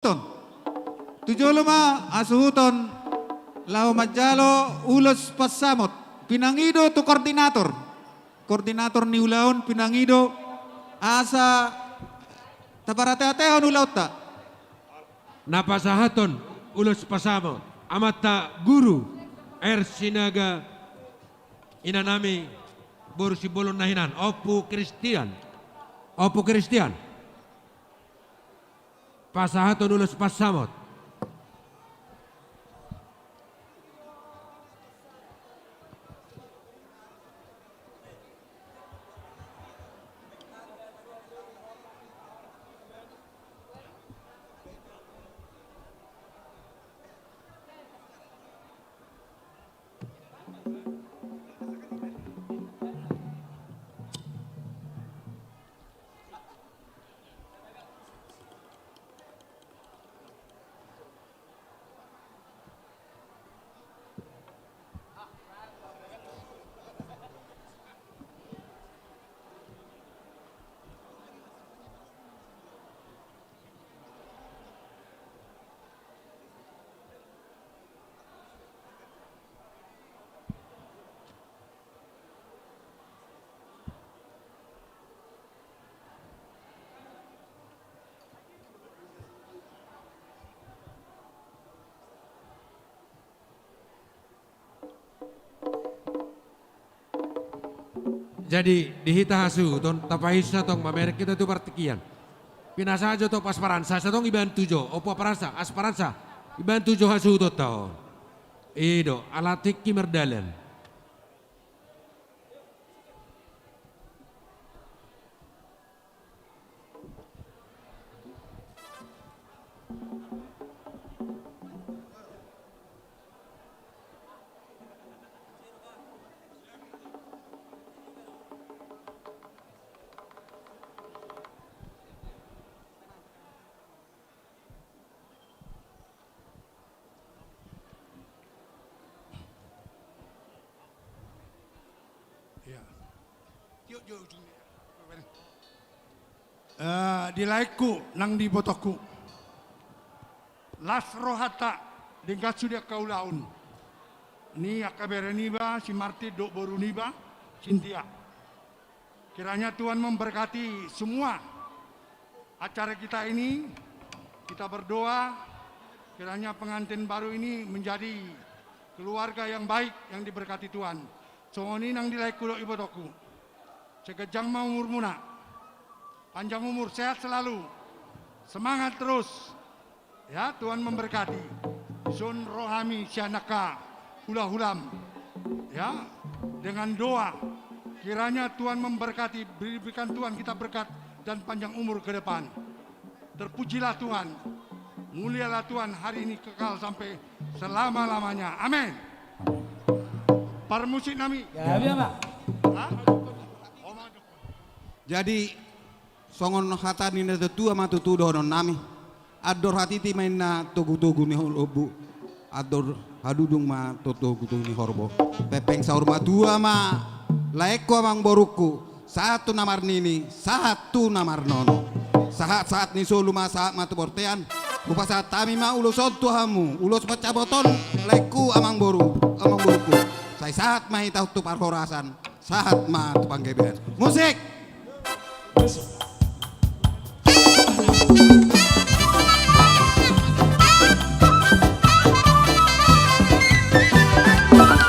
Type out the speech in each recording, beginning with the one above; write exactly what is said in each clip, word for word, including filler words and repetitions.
Tu jolo ma hasuhuton laho manjalo ulos pansamot. Pinangido tu koordinator. Koordinator ni ulaon pinangido asa taparateatehon ulaonta. Na pasahathon ulos pansamot amanta guru R. Sinaga, inanami boru Simbolon na hinan, Ompu Kristian. Ompu Kristian. Pasahathon ulos pansamot. Jadi di hita hasuhuton tapahinsa tong mamereng hita tu partingkian. Pinasahat jo tong asparansa, asa tong ibantu jo, Ompu Asparansa, asparansa, ibantu jo hasuhutonta on. I do, ala tingki mardalan. Iya. Tiok jo ujungnya. Eh, di laengku nang di ibotongku. Las rohanta denggan sude angka ulaon ni angka bere niba si Martin dohot boru niba Sintia. Kiranya Tuhan memberkati semua acara kita ini. Kita berdoa kiranya pengantin baru ini menjadi keluarga yang baik, yang diberkati Tuhan. Songon i nang di laengku dohot ibotongku. Sai ganjang ma umurmuna. Panjang umur, sehat selalu. Semangat terus. Ya, Tuhan memberkati. Dison ro hami sian angka hulahulam. Ya, dengan doa. Kiranya Tuhan memberkati, berikan Tuhan kita berkat dan panjang umur ke depan. Terpujilah Tuhan. Mulialah Tuhan hari ini kekal sampai selama-lamanya. Amin. Parmusik nami. Ya, ya, Pak. Hah? Jadi, songon hata ni natuatua ma tutu dohononnami. Andor hatiti ma inna togutogu ni lombu. Andor hadudung ma togutogu ni horbo. Pepeng saur matua ma laengku amangborungku. Sahat tu na marnini, sahat tu na marnono. Sahatsahat ni solu ma, sahat ma tu bontean. Hupasahat hami ma ulos on tu hamu, ulos pansamoton laengku amangboru, amangborungku. Sai sahat ma hita tu parhorasan. Sahat ma tu panggabean. Musik.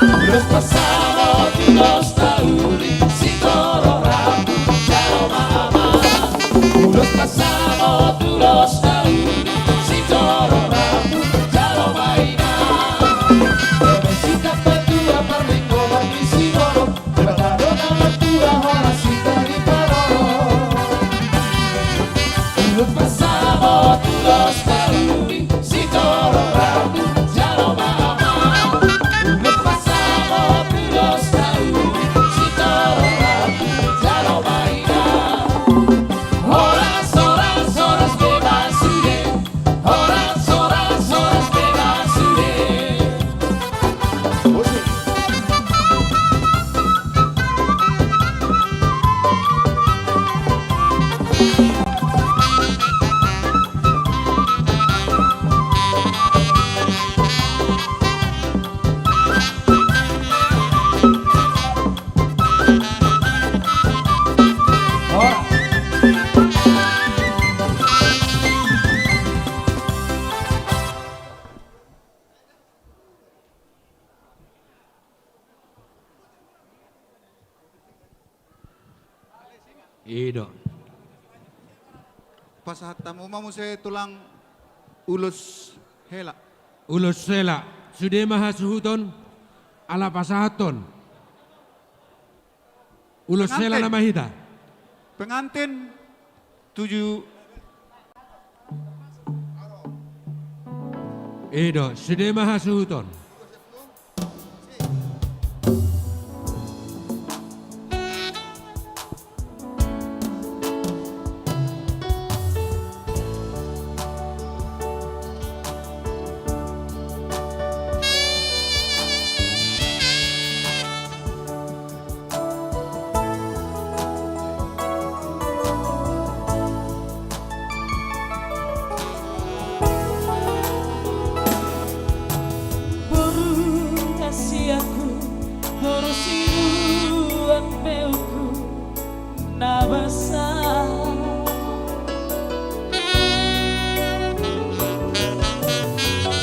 Ulos pansamot, ulos na uli, sitoro rambu jalo ma amang. Ulos pansamot, ulos na uli, sitoro rambu jalo ma inang. Eme singkat tua parlinggoman ni sinono. Debata do na martua horas hita di paroro. Ulos pansamot, ulos na uli, sitoro rambu jalo ma amang. Ulos pansamot, I do. Pasahat hamu ma muse tulang ulos hela. Ulos hela. Sude ma hasuhuton, ala pasahathon. Ulos hela nama hita. Pengantin tujuh. I do, sude ma hasuhuton. Boru hasianku, boru sinuan mehutku na basa.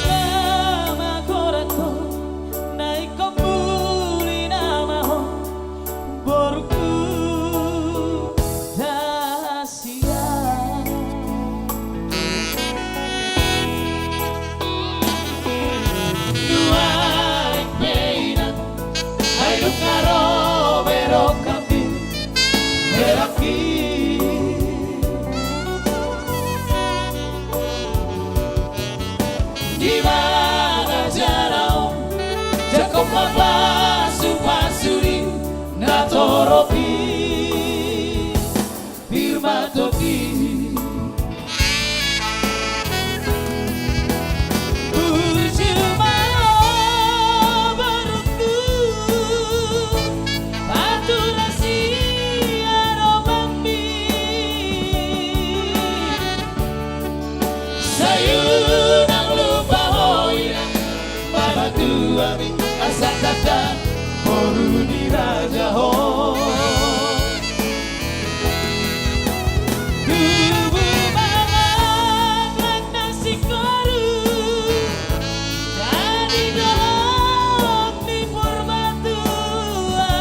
Nama goranku, na ingkon muli nama ho, boruku hasian. Nuaeng pe inang, ai dung na ro be rohangki, berangki. Di bagasan on, jangkon ma pasupasu ni natorop i, pir ma tondi. Burju ma ho borungku, paturas i aromangmi. Sai unang lupa ho inang, mamatuami asa tanda boru ni raja ho. Tubu ma langlang na singkoru, jadi dohot ni Purbatua.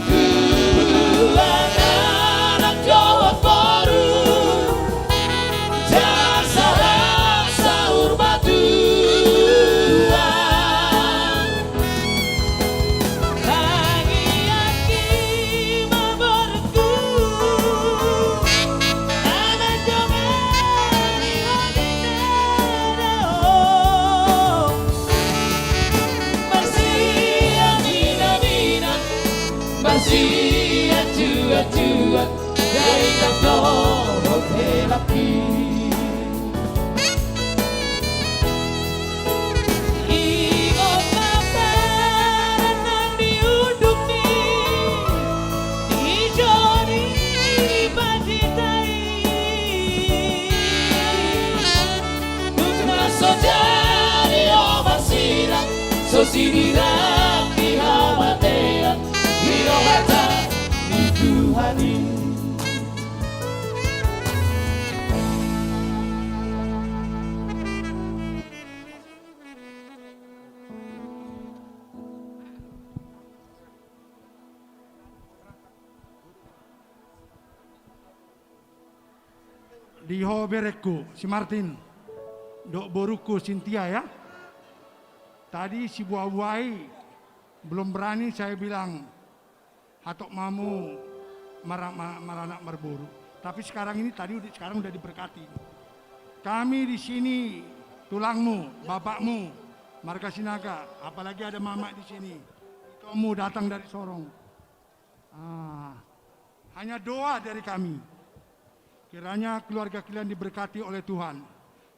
Tulang anak dohot boru, jala saur matua. Tangiangki ma borungku, na mandongani ho di na dao. Marsiaminaminan, marsianjuanjuan, dainang dohot helangki. Ingot ma paranang di undukmi, di jolo ni panditaan i. Tung na so jadi ho marsirang, so sinirang di hamatean, i do hata ni Tuhan i. Di ho berengku, si Martin, dohot borungku Sintia ya. Tadi si buha-buha i belum berani saya bilang hatop ma hamu mara-, ma-, maranak marboru. Tapi sekarang ini, tadi udah, sekarang udah diberkati. Kami di sini tulangmu, bapakmu, marga Sinaga, apalagi ada mamak di sini. Kamu datang dari Sorong. Ah, hanya doa dari kami. Kiranya keluarga kalian diberkati oleh Tuhan.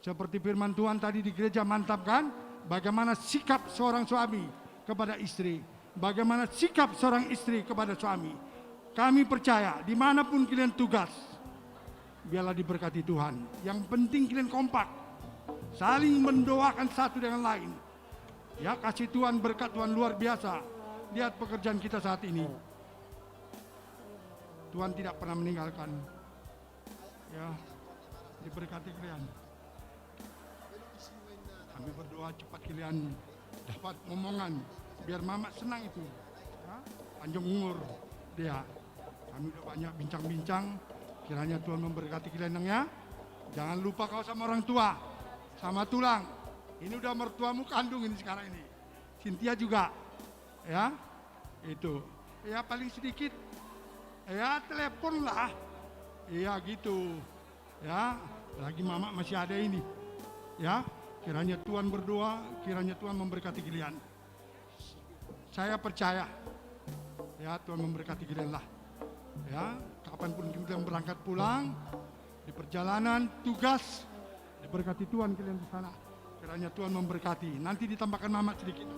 Seperti firman Tuhan tadi di gereja, mantap kan? Bagaimana sikap seorang suami kepada istri, bagaimana sikap seorang istri kepada suami. Kami percaya, dimanapun kalian tugas, biarlah diberkati Tuhan. Yang penting kalian kompak, saling mendoakan satu dengan lain. Ya, kasih Tuhan, berkat Tuhan luar biasa. Lihat pekerjaan kita saat ini. Tuhan tidak pernah meninggalkan. Ya, diberkati kalian. Kami berdoa cepat kalian dapat momongan, biar mamak senang itu. Ya, panjang umur. Ya, kami udah banyak bincang-bincang. Kiranya Tuhan memberkati kalian, Nang, ya. Jangan lupa kau sama orang tua, sama tulang. Ini udah mertuamu kandung ini sekarang ini. Sintia juga. Ya, itu. Ya, paling sedikit. Ya, telepon lah. Iya, gitu. Ya, lagi mama masih ada ini. Ya, kiranya Tuhan berdoa, kiranya Tuhan memberkati kalian. Saya percaya, ya, Tuhan memberkati kalian lah. Ya, kapanpun kalian berangkat pulang, di perjalanan, tugas, diberkati Tuhan kalian di sana. Kiranya Tuhan memberkati. Nanti ditambahkan mama sedikit.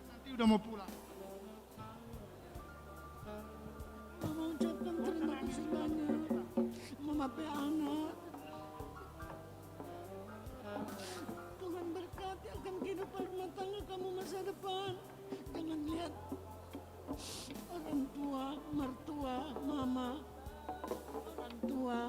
Nanti udah mau pulang. Mama ucapkan terima kasih banyak. Mama pe anak. Tuhan berkati akan kehidupan rumah tangga kamu masa depan. Jangan lihat orang tua, mertua, mama, orang tua,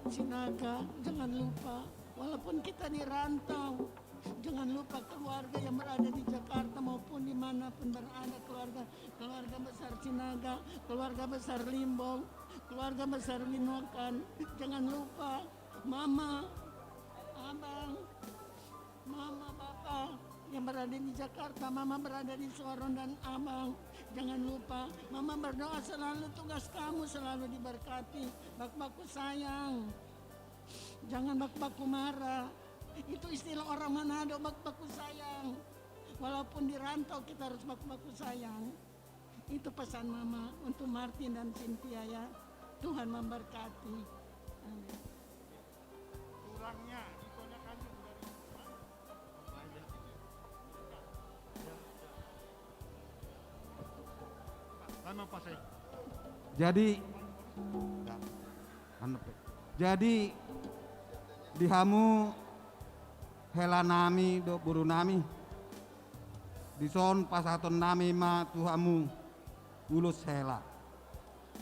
Sinaga, jangan lupa. Walaupun kita di rantau, jangan lupa keluarga yang berada di Jakarta maupun di mana pun berada, keluarga, keluarga besar Sinaga, keluarga besar Limbong, keluarga besar Winokan. Jangan lupa, mama, abang, mama, bapa yang berada di Jakarta, mama berada di Sorong, dan abang. Jangan lupa, mama berdoa selalu, tugas kamu selalu diberkati. Bakbaku sayang. Jangan bakbaku marah. Itu istilah orang Manado, bakbaku sayang. Walaupun di rantau kita harus bakbaku sayang. Itu pesan mama untuk Martin dan Cynthia, ya. Tuhan memberkati. Amin. Tulangnya, ikonya kandung dari. Jadi, jadi di hamu hela nami dohot boru nami, dison pasahaton nami ma tu hamu ulos hela.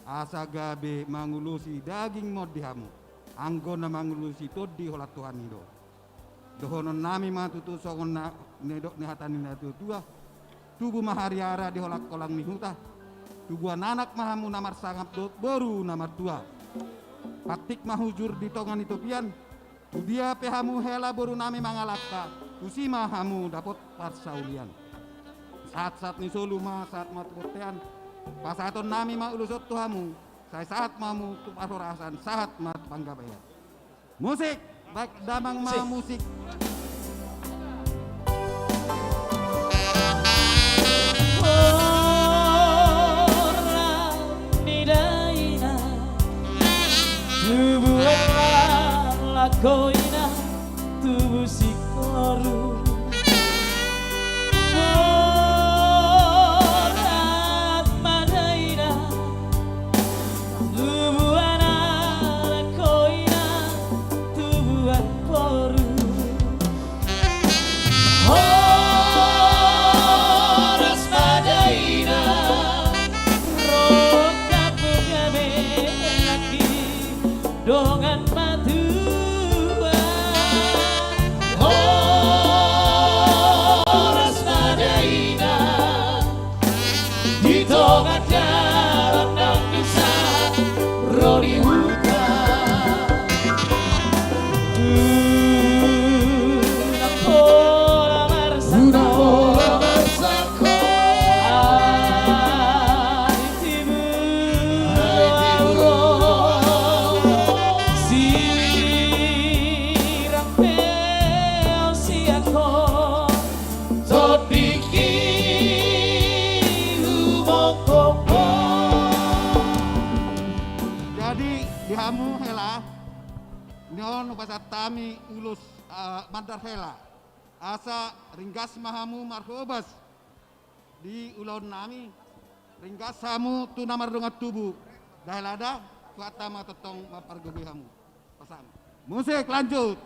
Asa gabe mangulosi daging ma on di hamu, anggo na mangulosi tondi holan Tuhan i do. Dohonon nami ma tutu songon na nidok ni hata ni natuatua: Tubu ma hariara di holangkolang ni huta, tubuan anak ma hamu na marsangap dohot boru na martua. Pantik ma hujur di tonga ni topian, tu dia pe hamu hela boru nami mangalangka, tusi ma hamu dapot parsaulian. Sahatsahat ni solu ma sahat ma tu bontean. Pasahaton nami ma ulos on tu hamu, sai sahat ma hamu tu parhorasan, sahat ma tu panggabean. Musik, baik damang ma musik. Horas ma dainang, tubuan lakoina, tubu singkoru. Horas ma dainang, tubuan lakoina, tubuan boru. Horas ma dainang, rongkap gabe laki dongan matua. Horas ma dainang, di tonga dalan nang bisa ro di huta. Unang pola marsangkot. Unang pola marsangkot. Ai tibu. Ai tibu. Sirang pe sian ho. Tondingki humongkop ho. Jadi di hamu hela, on hupasahat hami ulos, eh, mandar hela. Asa ringgas ma hamu marhobas di ulaon nami, ringgas hamu tu na mardongan tubu. Dahel ada, huhata ma tongtong mampargogoi hamu. Pasahat. Musik, lanjut.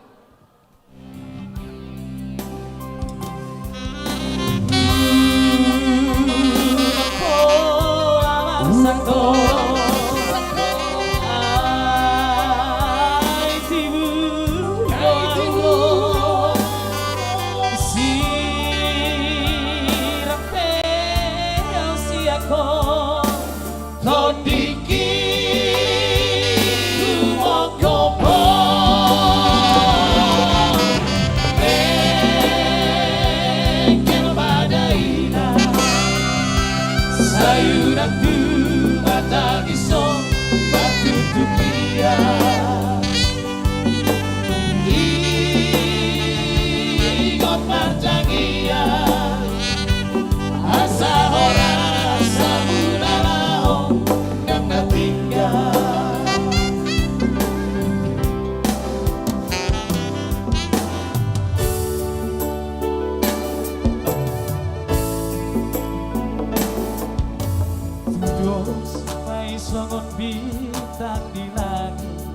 Tang di langit.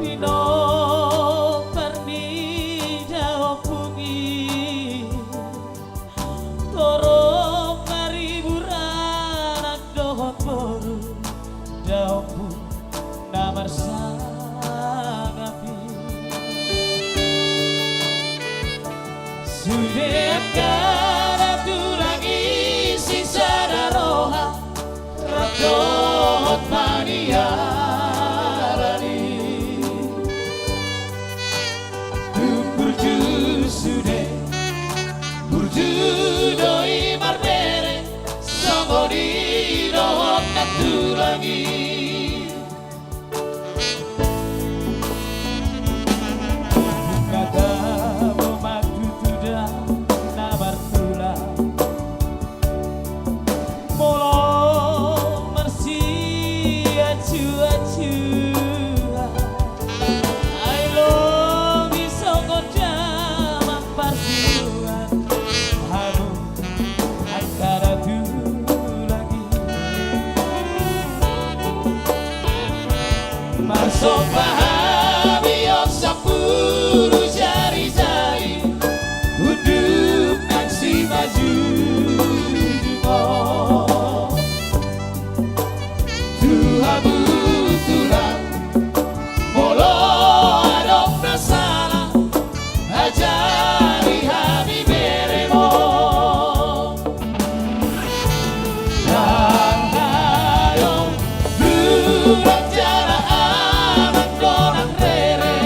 Pinompar ni daompung i, torop maribur anak dohot boru, daompung na marsangap i. Sude angka na tulang i sisada roha, rap dohot manialani. Tung burju sude, burju do i marbere, songon i dohot na tulang i. Hata ma tutu da na martulang. Molo marsiacuacuan, ai lobi songon damang parjuangan hamu angka na tulang i. Marsomba hami on sampulu jarijari, unduk nang simanjujung on. Tu hamu tulang, molo adong na sala, ajari hami berem on. Ndang adong tulang jala amang dongan rere.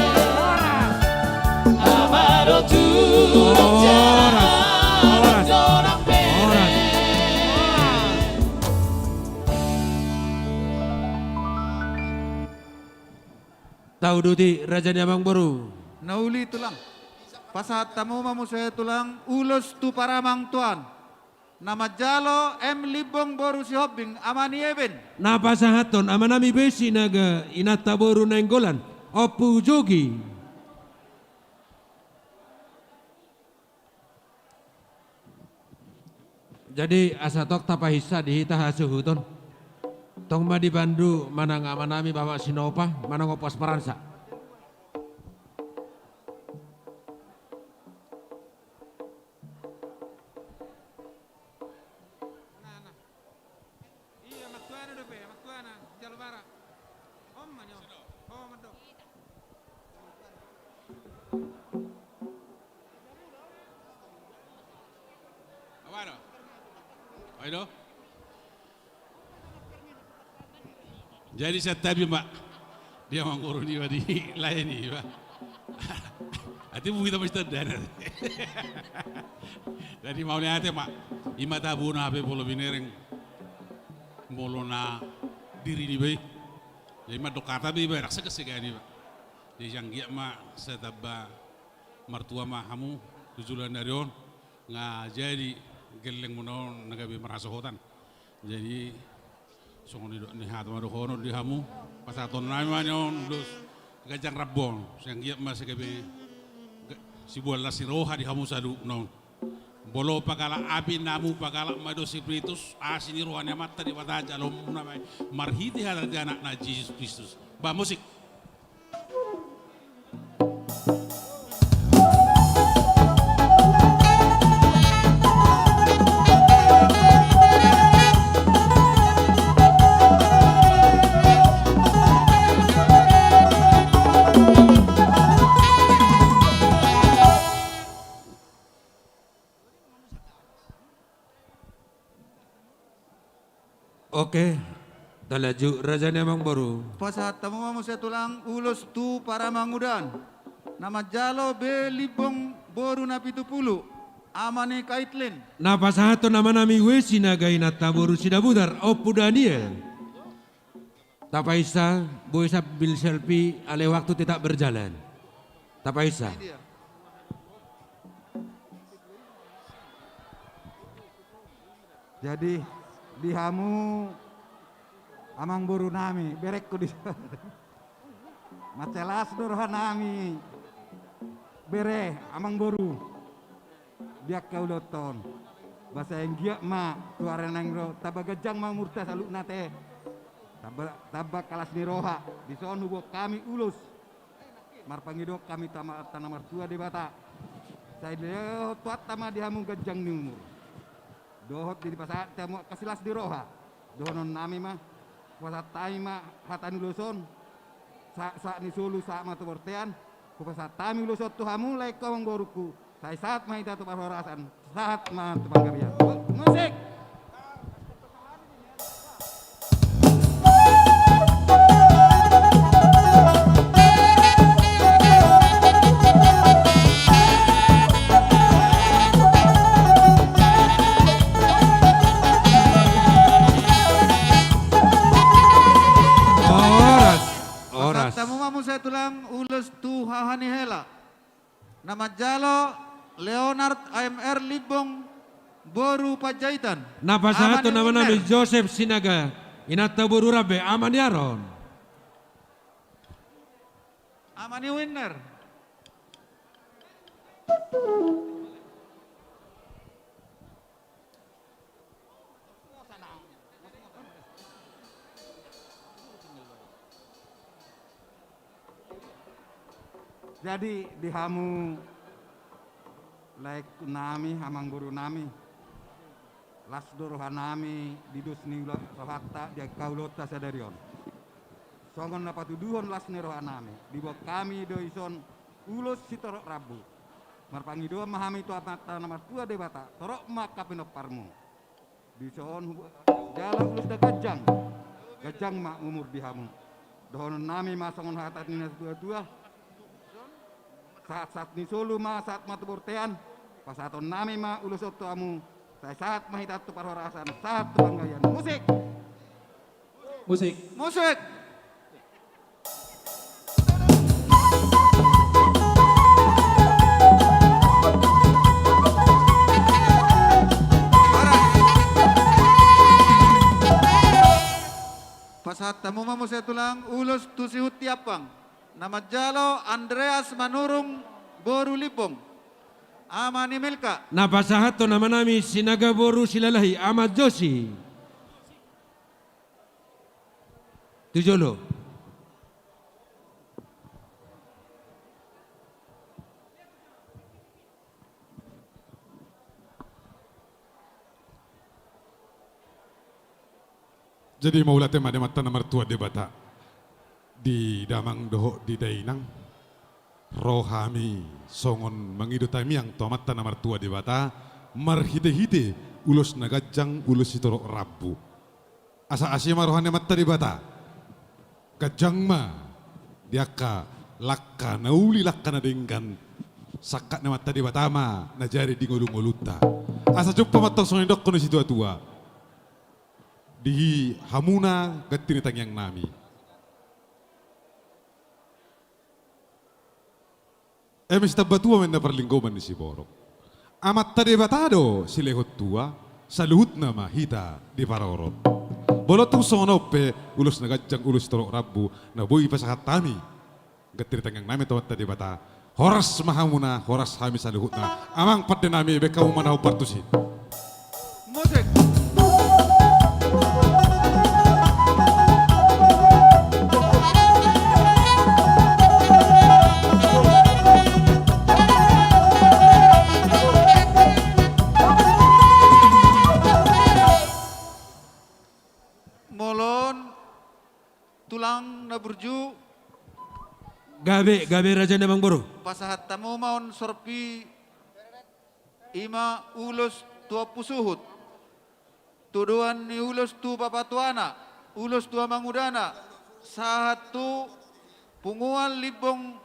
Ama do tulang jala amang dongan rere. Tauduti raja ni amangboru. Na uli tulang. Pasahat hamu ma muse tulang ulos tu paramangtuaan. Na manjalo M Limbong boru Sihombing, ama ni Eben. Na pasahathon amanami Besi Naga, inanta boru Nainggolan, Ompu Jogi. Jadi asa tong tapahinsa di hita hasuhuton. Tong ma di pandu manang amanami Bapak Sinopa manang Ompu Asparansa. Ia, amangtuana dope, amangtuana, jalo bara. Om ma ni om. Om ma do. Apa do? Oi do. Jadi santabi ma. Dia manguruni iba di lain iba. Ate bui tama istandana. Jadi mauliate ma. Ima tabona hape molo binereng. Molo na diri niba i. Jadi mandok hata be iba, rasa kesegaan iba. Jadi sian giat ma, sai tamba martua ma hamu tu joloan ni ari on, nga jadi gellengmuna on na gabe marhasohotan. Jadi songon nidok ni hata ma dohonon di hamu, pasahatonnami ma ni on dos ganjang rambu on, sian giat ma sai gabe ga-, siboan las ni roha di hamu saluhutna on. Molo pagalak api namu, pagalak ma do Spiritus, asi ni roha ni Amanta Debata jaloonmuna ma i marhite hata ni Anakna Jesus Kristus. Ba musik. Oke, talaju raja ni amangboru. Pasahat hamu ma muse tulang ulos tu paramangudaan. Na manjalo B Limbong boru Napitupulu, ama ni Kaitlin. Na pasahathon amanami W Sinaga, inanta boru Sidabutar, Ompu Daniel. Tapaisa, boi sambil selfie, alai waktu tetap berjalan. Tapaisa. Jadi di hamu amangboru nami, berengku di mansai las do roha nami. Bere, amangboru. Di angka ulaonta on. Ba sai anggiat ma tu ari na naeng ro, tamba ganjang ma umurta saluhutna ate. Tamba, tamba angka las ni roha, dison huboan hami ulos. Marpangidoan hami tu Amanta na martua Debata. Sai dilehon Tuhanta ma di hamu ganjang ni umur. Dohot dipasahat tu hamu angka las ni roha. Dohonon nami ma, hupasahat hami ma hata ni ulos on. Sa, sahat ni solu sahat ma tu bontean. Hupasahat hami ulos on tu hamu laengku amangborungku. Sai sahat ma hita tu parhorasan, sahat ma tu panggabean. Musik. Horas. Horas. Pasahat hamu ma muse tulang ulos tu haha ni hela. Na manjalo Leonard A M R Limbong boru Panjaitan. Na pasahathon ama ni Winner. Joseph Sinaga, inanta boru Rambe, ama ni Aron. Ama ni Winner. Jadi di hamu laengku nami, amangboru nami, las do roha nami di dos ni ula-, rohanta di angka ulaonta sadari on. Songon na patuduhon las ni roha nami, diboan hami do dison ulos sitorop rambu. Marpangidoan ma hami tu Amanta na martua Debata, torop ma angka pinomparmu. Dison hu-, jala ulos na ganjang. Ganjang ma umur di hamu. Dohonon nami ma songon hata ni na tua-tua. Sahat-sahat ni solu ma sahat ma tu bontean. Pasahaton nami ma ulos on tu hamu. Sai sahat ma hita tu parhorasan, sahat tu panggabean. Musik. Musik. Musik. Pasahat hamu ma muse tulang ulos tu sihut ni ampang. Na manjalo Andreas Manurung boru Limbong. Ama ni Milka. Na pasahathon ama nami Sinaga boru Silalahi, ama Josi. Tu jolo. Jadi mauliate ma di Amanta na martua Debata, di damang dohot di dainang. Ro hami songon mangido tamiang tu Amanta na martua Debata, marhite-hite ulos na ganjang, ulos sitorop rambu. Asa asi ma roha ni Amanta Debata. Ganjang ma di angka langka na uli, langka na denggan. Sangkap ni Amanta Debata ma na jadi di ngolu-ngolunta. Asa jumpa ma tong songon nidokkon ni situa-tua. Di hamuna ganti ni tangiang nami. Eme sitambatua ma inna parlinggoman ni siborok. Amanta Debata do silehon tua, saluhutna ma hita diparorot. Molo tung songon on pe, ulos na ganjang, ulos sitorop rambu, na boi pasahat hami ganti ni tangiang nami tu Amanta Debata. Horas ma hamuna, horas hami saluhutna. Amang pande nami, baen hamu ma na hombar tusi. Musik. Molo on tulang na burju. Gabe, gabe raja ni amangboru. Pasahat hamu ma on sorpi. Ima ulos tu ompu suhut, tudoan ni ulos tu bapatuana, ulos tu amangudana, sahat tu punguan Limbong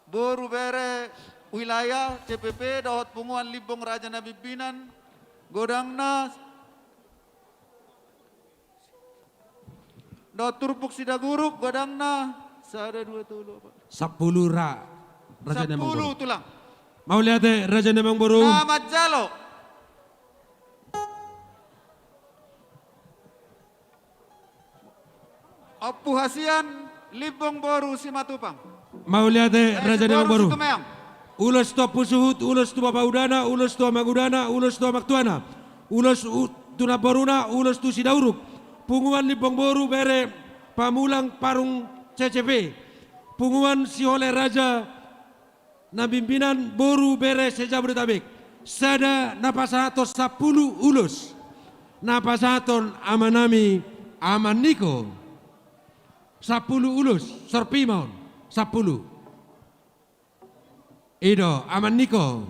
boru bere wilayah C P P dohot punguan Limbong raja na pimpinan, godangna dohot turpuk Sidaguruk, godangna sada, dua, tolu, opat. Sampulu ra, raja ni amangboru. Sampulu tulang. Mauliate raja ni amangboru. Na manjalo. Ompu Hasian Limbong boru Simatupang. Mauliate raja ni amangboru. Ulos tu ompu suhut, ulos tu bapaudana, ulos tu amangudana, ulos tu amangtuana, ulos tu namboruna, ulos tu Sidauruk. Punguan Limbong Boru Bere Pamulang Parung C C P, Punguan Sihole Raja na pimpinan Boru Bere se-Jabodetabek, sada na pasahathon sampulu ulos, na pasahathon amanami Aman Niko, sampulu ulos, sorpi ma on, sampulu. I do, Aman Niko.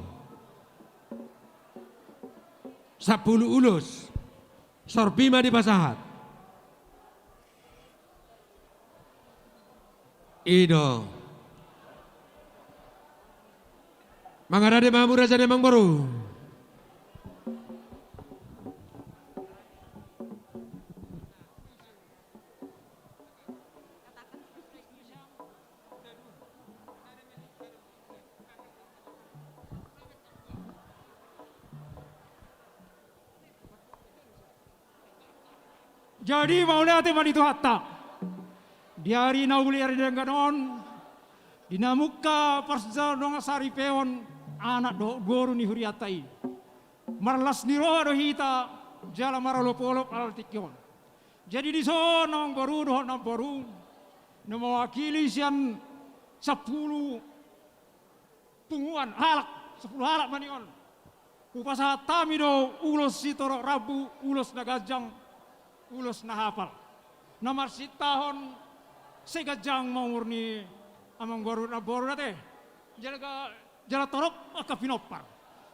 Sampulu ulos. Sorpi ma dipasahat. I do. Mangarade ma hamu raja ni amang boru. Jadi mauliate ma di Tuhanta. Di ari na uli ari denggan on, di na mungka parsadongan saripeon anak dohot boru ni hurianta i, marlas ni roha do hita jala marolopolop ala tingki on. Jadi dison amang boru dohot namboru, na mewakili sian sampulu punguan halak, sampulu halak ma nion, hupasahat hami do ulos sitorop rambu, ulos na ganjang, ulos na hapal, na marsintahon sai ganjang ma umur ni amang boru namboru ate. Jala ga-, jala torop angka pinompar.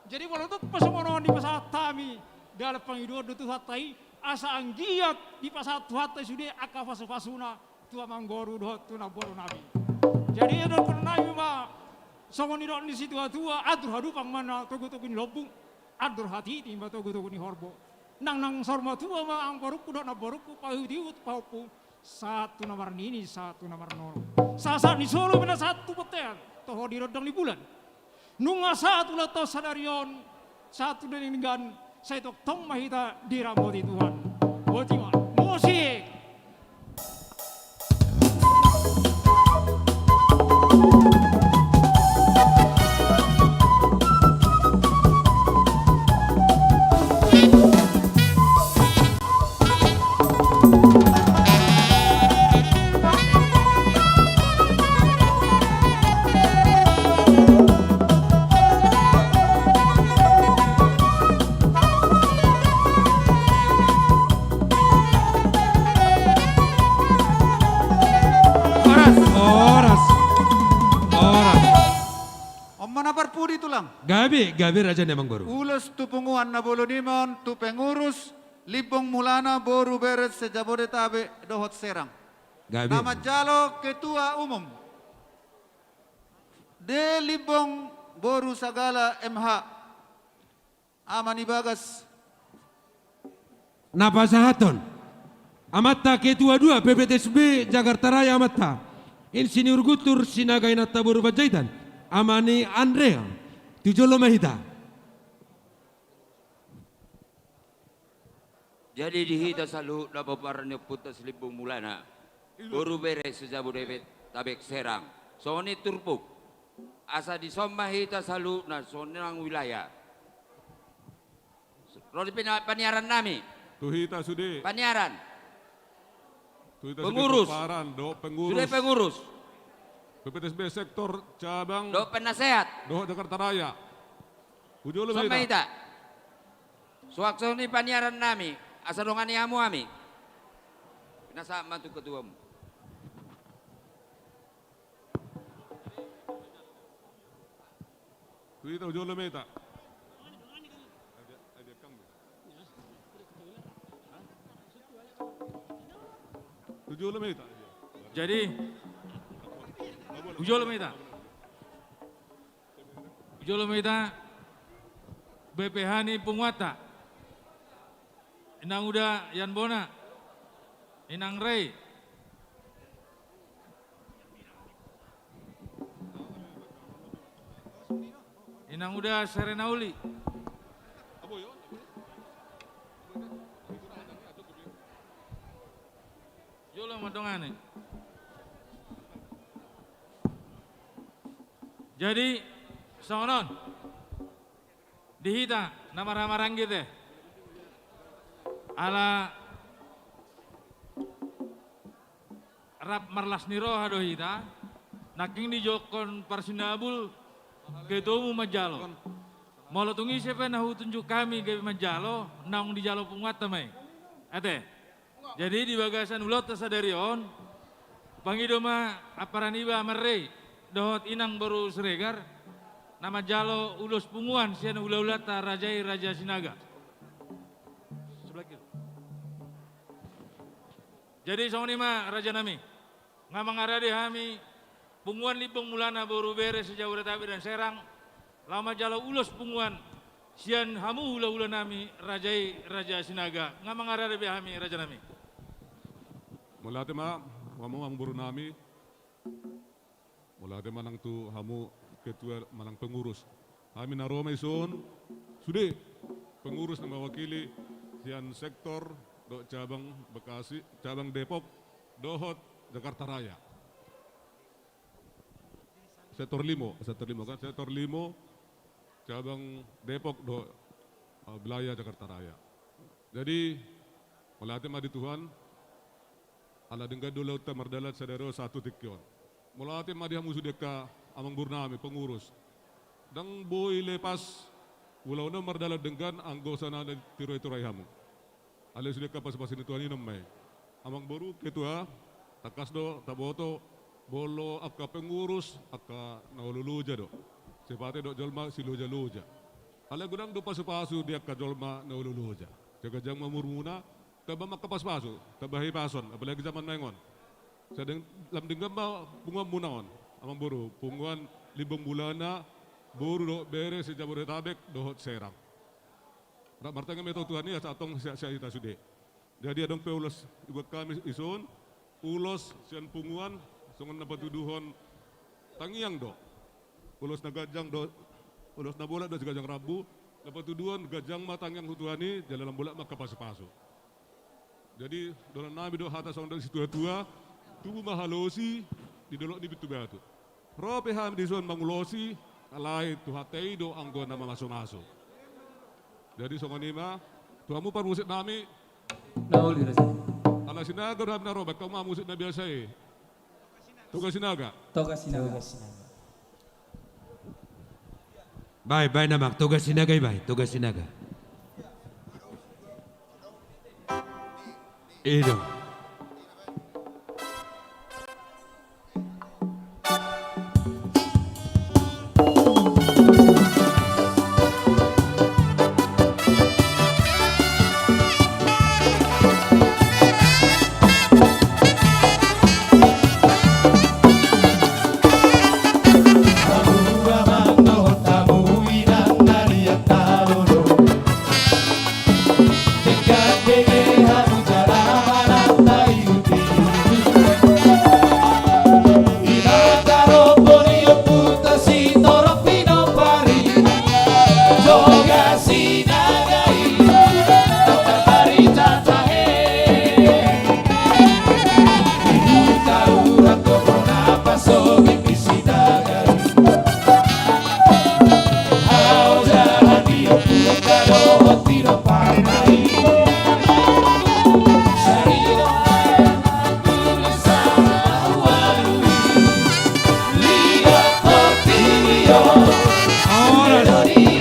Jadi molo tung pe songon on dipasahat hami, dalan pangidoan do tu Tuhanta i, asa anggiat dipasahat Tuhanta i sude angka pasupasuna tu amang boru dohot tu namboru nami. Jadi dohonon nami ma songon nidok ni situatua, andor hadumpang ma na togutogu ni lombu, andor hatiti ma togutogu ni horbo. Nang, nang saur matua ma amang borungku dohot namborungku, paihutihut, pahompu, sahat tu na marnini, sahat tu na marnono. Sahatsahat ni solu pe na sahat tu bontean, toho di rondang ni bulan. Nunga sahat ulang taon sadari on, sahat tu na denggan, sai tongtong ma hita diramoti Tuhan. Boti ma. Musik. Horas, horas, horas. On ma na parpudi tulang. Gabe, gabe raja ni amang boru. Ulos tu punguan na bolon i ma on tu pengurus Limbong Mulana boru bere se-Jabodetabek dohot Serang. Gabe. Na manjalo ketua umum D Limbong boru Sagala M H. Ama ni Bagas. Na pasahathon amanta ketua dua P P T S B Jakarta Raya amanta Insinyur Guntur Sinaga inanta boru Panjaitan, ama ni Andrea. Tu jolo ma hita. Jadi di hita saluhutna pomparan ni ompunta si Limbong Mulana, boru bere se-Jabodetabek Serang, songon i turpuk. Asa dison ma hita saluhutna sonang wilayah. Ro di pina-, paniaran nami. Tu hita sude. Paniaran. Tu hita sude pengurus. Pomparan, dohot pengurus. Sude pengurus. P P T S B sektor cabang. Dohot penasehat. Dohot Jakarta Raya. Tu jolo ma hita. Suang songon i paniaran nami, asa dongani hamu hami. Pinasahat ma tu ketuamu. Tu hita, tu jolo ma hita. Tu jolo ma hita. Jadi, tu jolo ma hita. Tu jolo ma hita B P H ni punguanta. Inang Uda Yan Bona, Inang Rei, Inang Uda Serena Uli. Jolo ma dongani. Jadi songon on. Di hita na marhahamaranggi te. Ala rap marlas ni roha do hita, nangkin dijouhon parsinabul ketuamu manjalo. Molo tung ise pe na hutunjuk hami gabe manjalo, naung dijalo punguanta ma i. Ate. Jadi di bagasan ulaonta sadari on, pangido ma ampara niba Ama Rei dohot Inang boru Siregar, na manjalo ulos punguan sian hulahulanta raja i, Raja Sinaga. Sebelah kiri. Jadi songon i ma rajanami, nga mangarade hami punguan Limbong Mulana boru bere se-Jabodetabek dan Serang, laho manjalo ulos punguan sian hamu hulahulanami raja i, Raja Sinaga. Nga mangarade be hami rajanami. Mauliate ma, hamu amangborunami. Mauliate ma nang tu hamu ketua manang pengurus. Hami na ro ma dison sude pengurus na mewakili sian sektor dohot cabang Bekasi, cabang Depok dohot Jakarta Raya. Sektor limo, sektor limo kan, sektor limo, cabang Depok dohot, eh, wilayah Jakarta Raya. Jadi, mauliate ma di Tuhan, ala denggan do ulaonta mardalan sadari on sahat tu tingki on. Mauliate ma di hamu sude angka amangborunami, pengurus. Ndang boi lepas ulaon on mardalan denggan anggo so na ditirotirohon hamu. Alai sude angka pasupasu ni Tuhan i nama i. Amangboru ketua, tangkas do taboto, molo angka pengurus, angka na olo loja do. Sipata do jolma silojaloja. Alai godang do pasupasu di angka jolma na olo loja. Sai ganjang ma umurmuna, tamba ma angka pasupasu, tamba hahipason, apalagi zaman naeng on. Sai deng-, lam denggan ma punguanmuna on, amangboru, punguan Limbong Mulana boru dohot bere se-Jabodetabek dohot Serang. Rap martangiang ma hita tu Tuhan i asa antong sehat-sehat hita sude. Jadi adong pe ulos dibuat hami dison, ulos sian punguan, songon na patuduhon tangiang do. Ulos na ganjang do, ulos na bolak do siganjang rambu, na patuduhon ganjang ma tangiang tu Tuhan i, jala lam bolak ma angka pasupasu. Jadi, dohononnami do hata songon na didok situatua, tubu ma halosi di dolok ni pintu batu. Ro pe hami dison mangulosi, alai Tuhanta i do anggo na mamasumasu. Jadi songon i ma, tu hamu parmusiknami. Na uli rasa. Ala Sinaga do hami na ro, baen hamu ma musik na biasa i. Toga Sinaga. Toga Sinaga. Toga Sinaga. Baen, baen amang, Toga Sinaga i baen, Toga Sinaga. I do. Horas,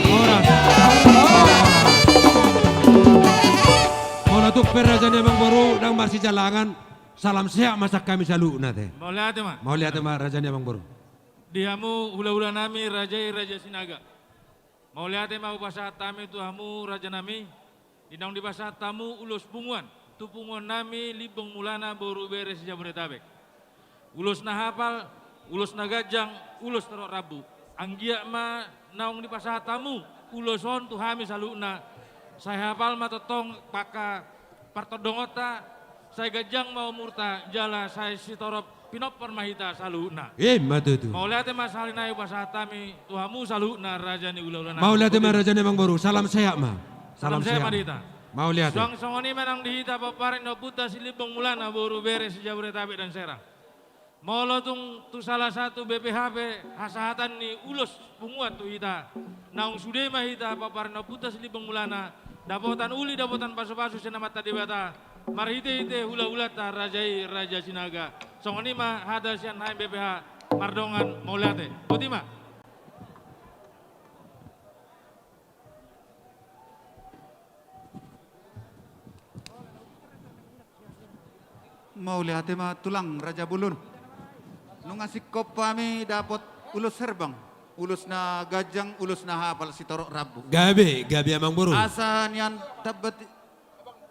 horas. Molo tung pe raja ni amangboru ndang marsijalangan, salam sehat ma sian hami saluhutna ate. Mauliate ma. Mauliate ma raja ni amangboru. Di hamu hulahulanami raja i Raja Sinaga. Mauliate ma hupasahat hami tu hamu rajanami, di naung dipasahat hamu ulos punguan tu punguannami Limbong Mulana boru bere se-Jabodetabek. Ulos na hapal, ulos na ganjang, ulos torop rambu. Anggiat ma naung dipasahat hamu ulos on tu hami saluhutna, sai hapal ma tongtong angka partondongonta, sai ganjang ma umurta jala sai sitorop pinompar ma hita saluhutna. Ima tutu. Mauliate ma sahali nai hupasahat hami tu hamu saluhutna raja ni hulahula nami. Mauliate ma raja ni amangboru, salam sehat ma. Salam sehat ma di hita. Mauliate. Suang songon i ma nang di hita pomparan ni Ompunta Silimbong Mulana boru bere se-Jabodetabek dan Serang. Molo tung tu salah satu B P H pe hasahatan ni ulos punguan tu hita, naung sude ma hita pomparan ni Ompunta Silimbong Mulana dapotan uli, dapotan pasupasu sian Amanta Debata, Marhite-hite hula-hulanta raja i, Raja Sinaga. Songon i ma hata sian hami B P H Mardongan, mauliate. Boti ma. Mauliate ma tulang, Raja Bolon. Nunga singkop hami dapot ulos herbang, ulos na ganjang, ulos na hapal sitorop rambu. Gabe, gabe amang boru. Asa nian tamba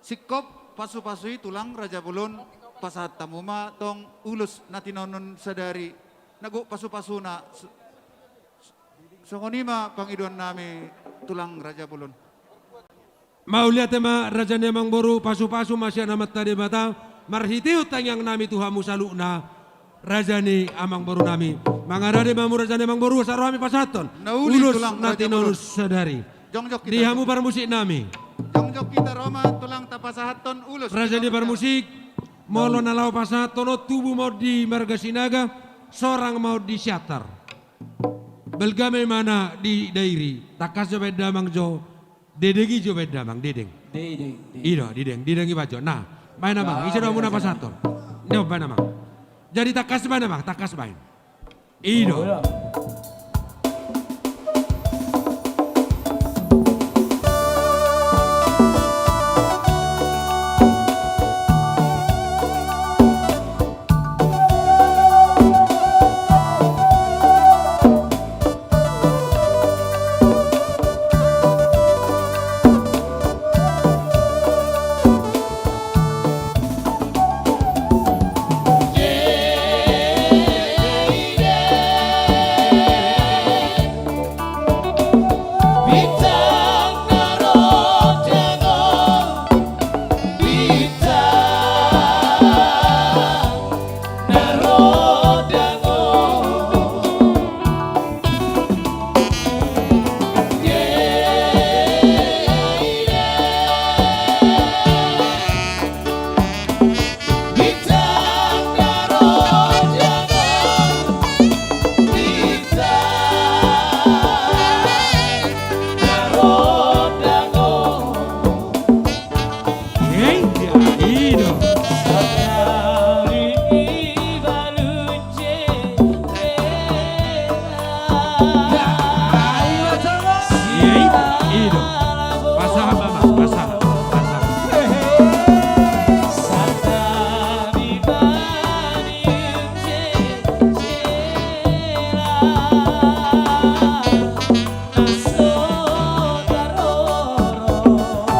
singkop pasu-pasu i tulang, Raja Bolon, pasahat hamu ma tong ulos na tinonon sadari, na gok pasu-pasuna. Songon i ma pangidoan nami tulang, Raja Bolon. Mauliate ma raja ni amang boru, pasu-pasu ma sian Amanta Debata, marhitehon tangiang nami tu hamu saluhutna, raja ni amang boru nami. Mangarade ma hamu raja ni amang boru, asa ro hami pasahathon ulos na tinonon sadari. Di hamu parmusik nami. Jongjong hita ro ma tulang, tapasahathon ulos. Raja ni parmusik, molo na laho pasahathon on, tubu ma on di marga Sinaga, sorang ma on di Siantar. Balga ma imana di Dairi, tangkas jo baen damang jo, dedeng i jo baen damang, dedeng. Dedeng, dedeng. I do, dedeng, dedeng i baen jo. Nah, baen amang, ise do hamu na pasahathon? Nah, baen amang. Jadi tangkas baen amang, tangkas baen. I do.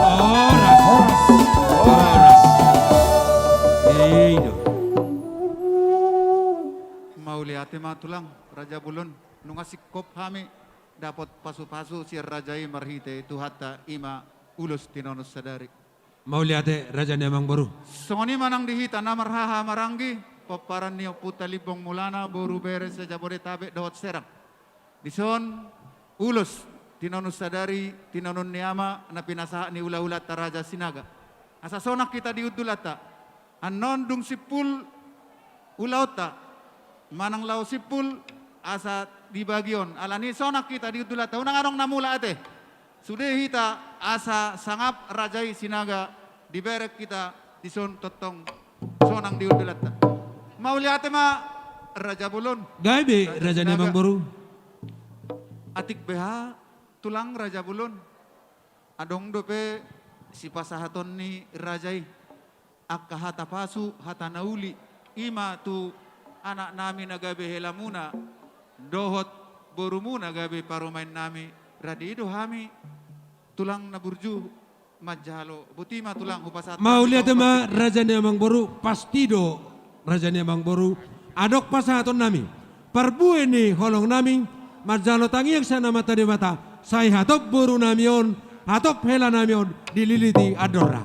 Horas, horas, horas. I do. Mauliate ma tulang, Raja Bolon. Nunga singkop hami dapot pasu-pasu sian raja i marhite Tuhanta, i ma ulos tinonon sadari. Mauliate raja ni amang boru. Songon i ma nang di hita na marhaha maranggi, pomparan ni ompunta Limbong Mulana, boru bere se-Jabodetabek dohot Serang. Dison ulos tinonon sadari, tinonon ni ama na pinasahat ni hula-hulanta Raja Sinaga. Asa sonang hita di hundulanta. Annon dung simpul ulaonta manang laho simpul asa dibagi on. Alani sonang hita di hundulanta, unang adong na mulak ate. Sude hita asa sangap raja i Sinaga dibereng hita dison tongtong sonang di hundulanta. Mauliate ma Raja Bolon. Gabe raja ni amang boru. Atik beha tulang, Raja Bolon. Adong dope sipasahaton ni raja i angka hata pasu, hata na uli, i ma tu anak nami na gabe helamuna dohot borumuna gabe parumaen nami. Rade i do hami tulang na burju manjalo. Boti ma tulang, hupasahat. Mauliate ma raja ni amang boru, pasti do raja ni amang boru. Adong pasahaton nami, parbue ni holong nami, manjalo tangiang sian Amanta Debata, sai hatop boru nami on, hatop hela nami on dililiti andorna.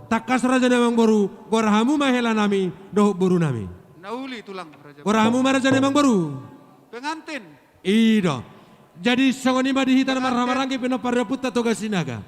Tangkas raja ni amang boru, gora hamu ma hela nami dohot boru nami. Na uli tulang, raja. Gora hamu ma raja ni amang boru. Pengantin. I do. Jadi songon i ma di hita na marhahamaranggi, pinompar ni ompunta Toga Sinaga.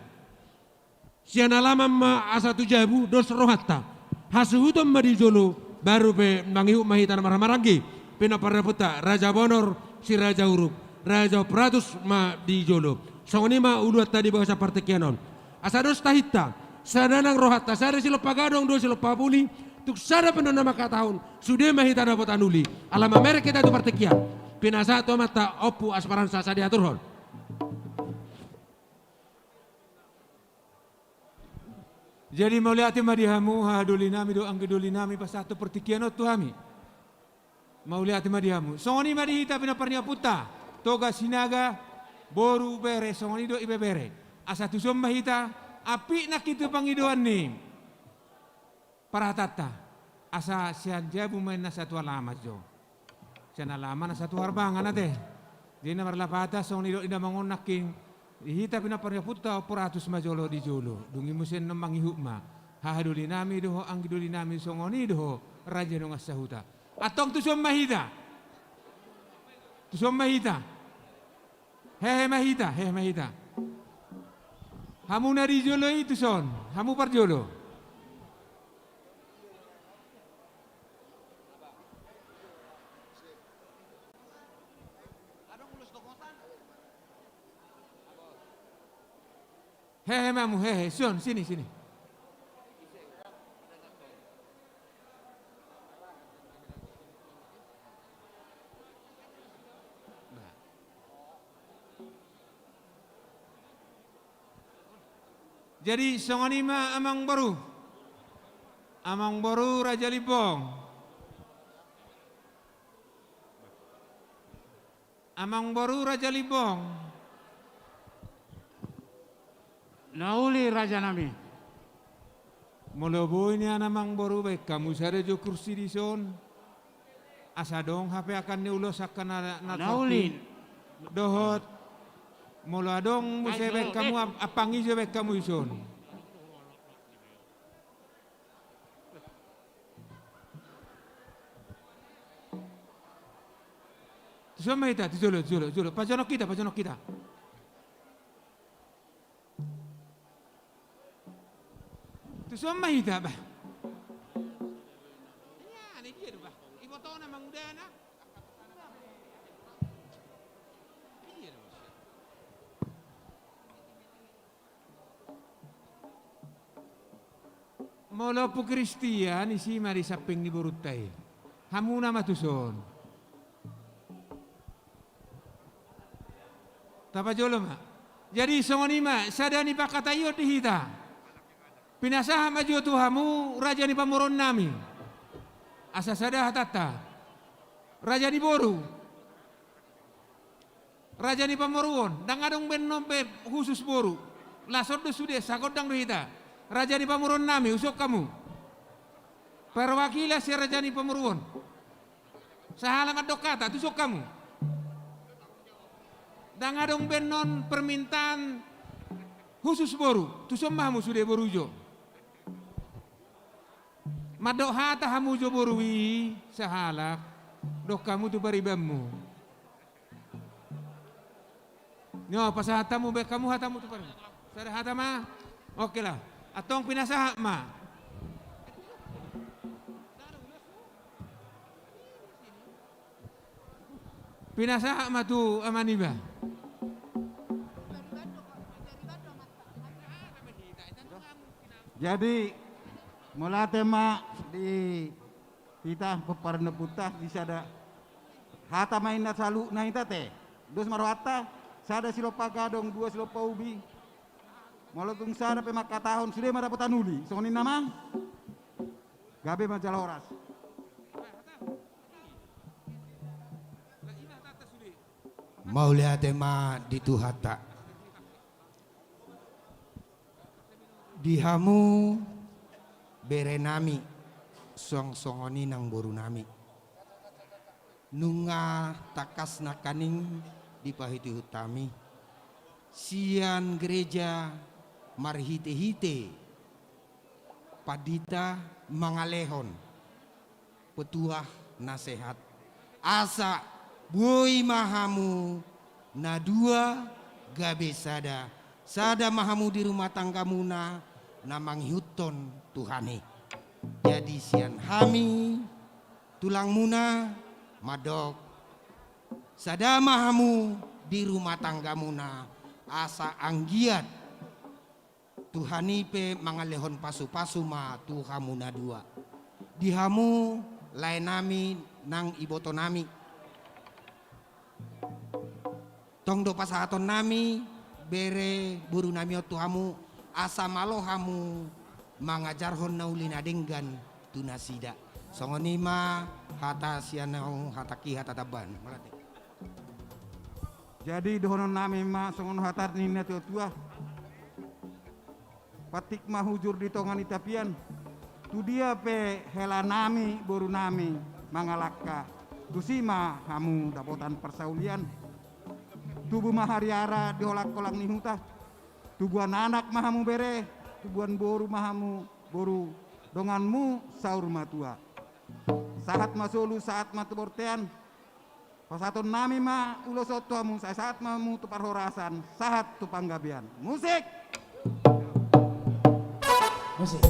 Sian alaman ma asa tu jabu dos rohanta. Hasuhuton ma di jolo, baru pe mangihut ma hita na marhahamaranggi, pinompar ni ompunta Raja Bonor, Si Raja Uruk, Raja Umparatus ma di jolo. Songon i ma uluanta di bagasan partingkian on. Asa dos tahinta, Sada nang rohanta, sada silompa gadong, dua silompa uli, tung sada pe annon na mangkatahon, sude ma hita dapotan uli. Ala mamereng hita tu partingkian. Pinasahat tu amanta Ompu Asparansa, sai diaturhon. Jadi mauliate ma di hamu, haha doli nami dohot anggi doli nami, pasahat tu partingkian on tu hami. Mauliate ma di hamu. Songon i ma di hita pinompar ni ompunta Toga Sinaga, boru, bere, songon i dohot ibebere. Asa tuson ma hita, apik nangkin tu pangidoan ni parhatanta. Asa sian jabu ma inna satua lamas jo, sian alaman na satua harbangan ate. Jadi na marlapatan songon i dohot di damang on nangkin, di hita pinompar ni ompunta Ompu Ratus ma jolo di jolo. Dung i muse annon mangihut ma haha doli nami dohot anggi doli nami, songon i dohot raja dongan sahuta. Antong tuson ma hita. Tuson ma hita. Hehe ma hita, hehe ma hita. Hamu na di jolo i tuson, hamu parjolo. Hehe ma hamu, hehe, son, sini, sini. Jadi songon i ma amangboru. Amangboru Raja Limbong. Amangboru Raja Limbong. Na uli raja nami. Molo boi nian amangboru, baen hamu sada jo kursi dison. Asa adong hape angka ni ulos angka na, na uli. Dohot molo adong muse baen hamu ap-, ampang i jo baen hamu dison. Tuson ma hita, tu jolo, tu jolo, tu jolo. Pajonok hita, pajonok hita. Tuson ma hita, bah. Ia, na dia do, bah. Ibotona mangudana. Dia do, bah. Molo Ompu Kristian, isi ma di samping ni borunta i. Hamuna ma tuson. Tapajolo ma. Jadi songon i ma, sada ni pangkataion di hita. Pinasahat ma jo tu hamu raja ni pamoruon nami. Asa sada hatanta. Raja ni boru. Raja ni pamoruon, ndang adong be annon be khusus boru. Laos on do sude, sagondang do hita. Raja ni pamoruon nami, tuson hamu. Perwakilan sian raja ni pamoruon. Sahala mandok hata, tuson hamu. Ndang adong be annon permintaan khusus boru, tuson ma hamu sude boru jo. Mandok hata hamu jo boru i sahalak, dok hamu tu paribanmu. Nyo, pasahat hamu, baen hamu hatamu tu pariban. Sada hata ma. Oke lah. Antong pinasahat ma. Pinasahat ma tu amaniba. Jadi, mauliate ma di hita pomparan ni ompunta, di sada hata ma inna saluhutna hita te. Dos ma rohanta, sada silompa gadong, dua silompa ubi. Molo tung sada pe mangkatahon, sude ma dapotan uli. Songon i nama. Gabe ma jala horas. Mauliate ma di Tuhanta. Di hamu bere nami, suang songon i nang boru nami. Nunga tangkas nangkaning dipaihutihut hami sian gereja marhitehite pandita mangalehon petuah nasehat. Asa boi ma hamu na dua gabe sada, sada ma hamu di rumah tanggamuna na mangihuthon Tuhan i. Jadi sian hami tulangmuna mandok, sada ma hamu di rumah tanggamuna, asa anggiat Tuhan i pe mangalehon pasu-pasu ma tu hamu na dua. Di hamu laenami nang ibotonami. Tong do pasahatonnami bere borunami on tu hamu, asa malo hamu mangajarhon na uli na denggan tu nasida. Songon i ma hata sian ahu, hatangki hata tambahan. Mauliate. Jadi dohononnami ma songon hata ni natua-tua. Patik ma hujur di tonga ni tapian. Tu dia pe helanami borunami mangalangka, tusi ma hamu dapotan parsaulian. Tubu ma hariara di holang-holang ni huta. Tubuan anak ma hamu bere, tubuan boru ma hamu boru, donganmu saur matua. Sahat ma solu, sahat ma tu bortean. Pasahatonnami ma ulos on tu hamu, sai sahat ma hamu tu parhorasan, sahat tu panggabean. Musik! Musik.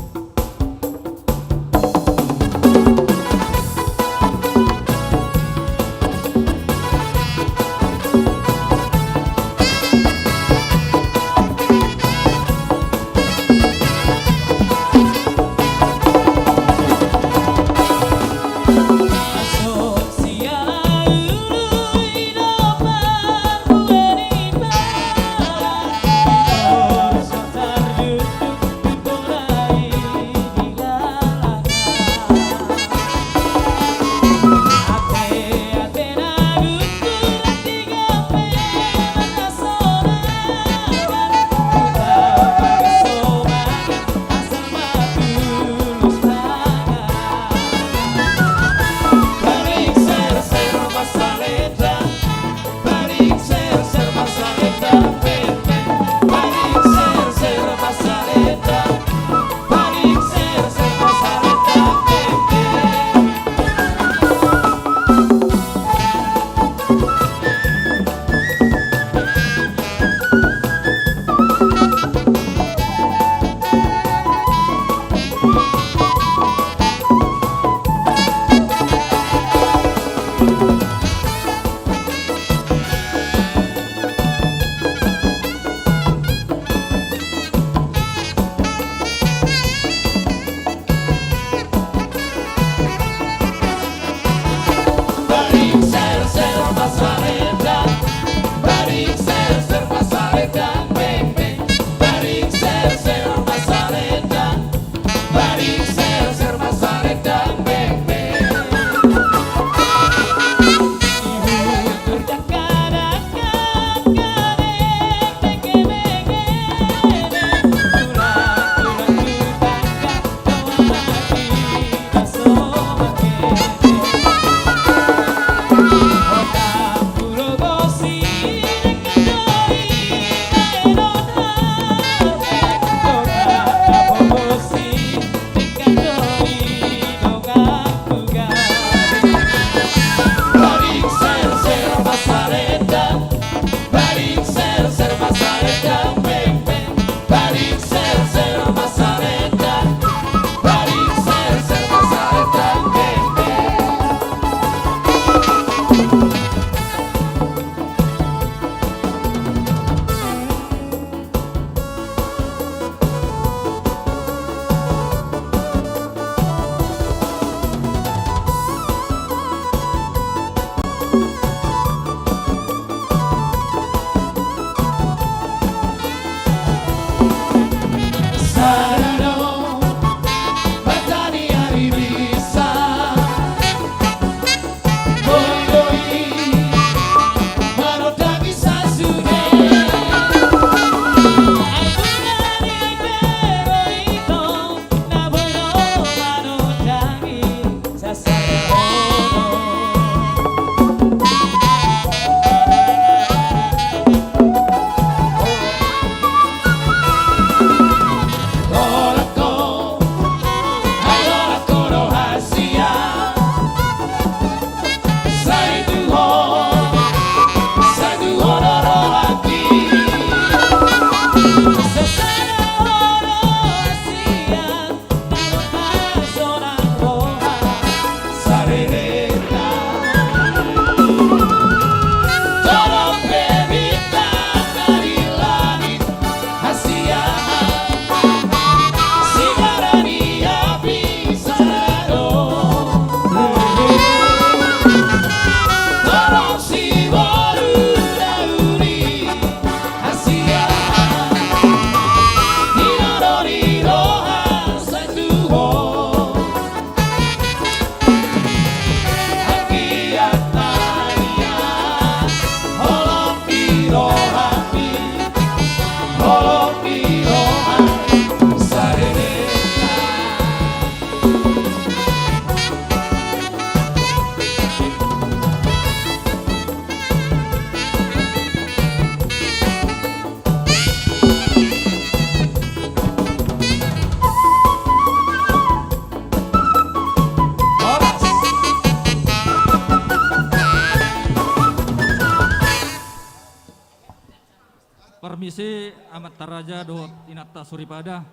Misi amanta raja dohot inanta soripada,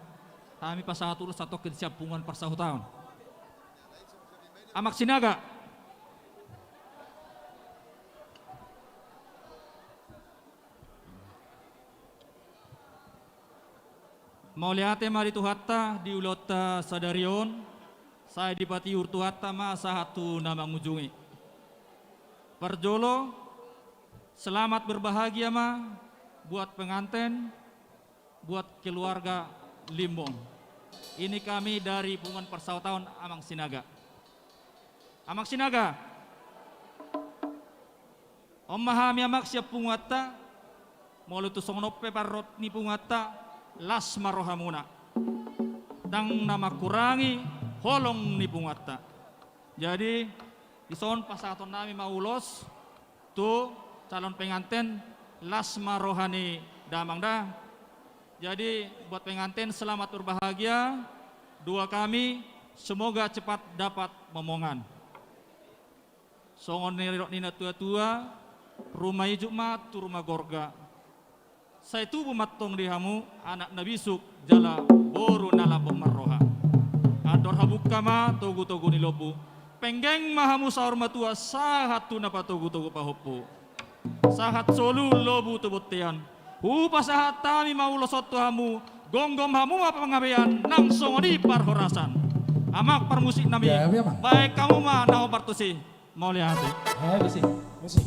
hami pasahat ulos satongkin sian punguan parsahutaon. Amang Sinaga. Mauliate ma di Tuhanta di ulaonta sadari on, sai dipatiur Tuhanta ma sahat tu na mangujungi. Parjolo, selamat berbahagia ma buat penganten, buat keluarga Limbong. Ini kami dari punguan parsahutaon Amang Sinaga. Amang Sinaga. On ma hami amang sian punguanta, molo tung songon on pe parrot ni punguanta, las ma rohamuna. Ndang na mangkurangi holong ni punguanta. Jadi, dison pasahaton nami ma ulos tu calon penganten, las ma roha ni damang da. Jadi, buat penganten selamat berbahagia, doa kami semoga cepat dapat momongan. Songon nidok ni na tua-tua, ruma ijuk ma tu ruma gorga. Sai tubu ma antong di hamu anak na bisuk jala boru na lambok marroha. Andor habuka ma togu-togu ni lombu. Penggeng ma hamu saur matua sahat tu na patogu-togu pahompu. Sahat solu lobu tu bontean. Hupasahat hami ma ulos on tu hamu, gomgom hamu ma panggabean nang songon i parhorasan. Amang parmusik nami, ya, ya, Amang. Baen hamu ma na hombar tusi. Mauliate. Eh, musik, musik.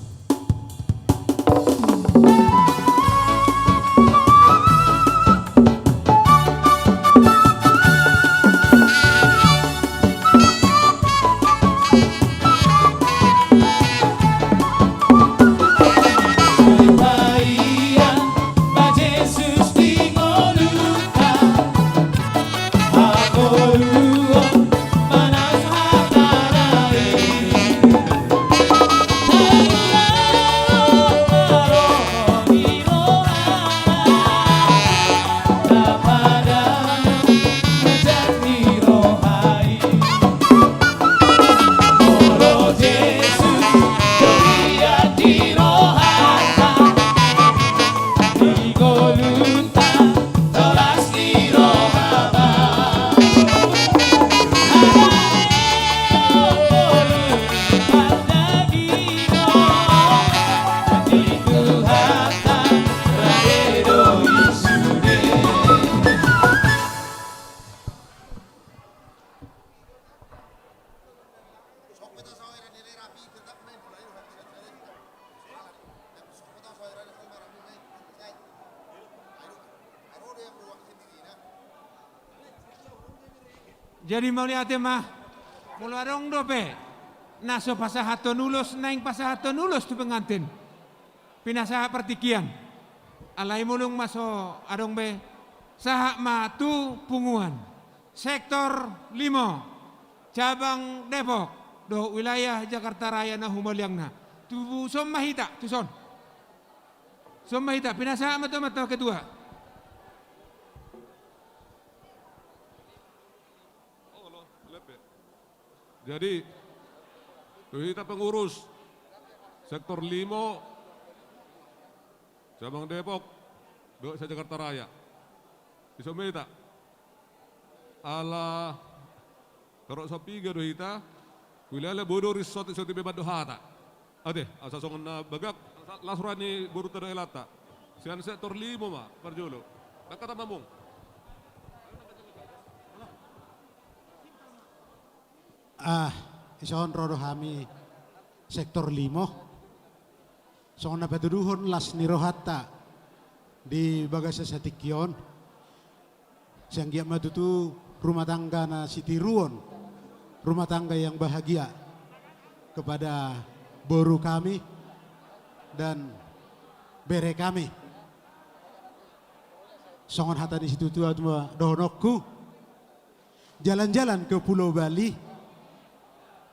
Jadi mauliate ma. Molo adong dope na so pasahathon ulos, naeng pasahathon ulos tu pengantin, pinasahat partingkian. Alai molo nga so adong be, sahat ma tu punguan sektor limo, cabang Depok dohot wilayah Jakarta Raya na humaliangna. Tuson ma hita, tuson. Tuson ma hita, pinasahat ma tu amanta ketua. Jadi, tu hita pengurus sektor limo, cabang Depok dohot se-Jakarta Raya. Tuson ma hita. Ala torop sapiga do hita, huilala boi do risot isoti beban do hata. Ate, asa songon na bagak, las roha ni borunta dohot elanta. Sian sektor limo ma, parjolo. Angkat ma, Amang. Ah, dison ro do hami sektor limo. Songon na patuduhon las ni rohanta di bagasan satingki on. Sai anggiat ma tutu rumah tangga na sitiruon, rumah tangga yang bahagia kepada boru kami dan bere kami. Songon hata ni situatua ma dohononku. Jalan-jalan ke Pulau Bali,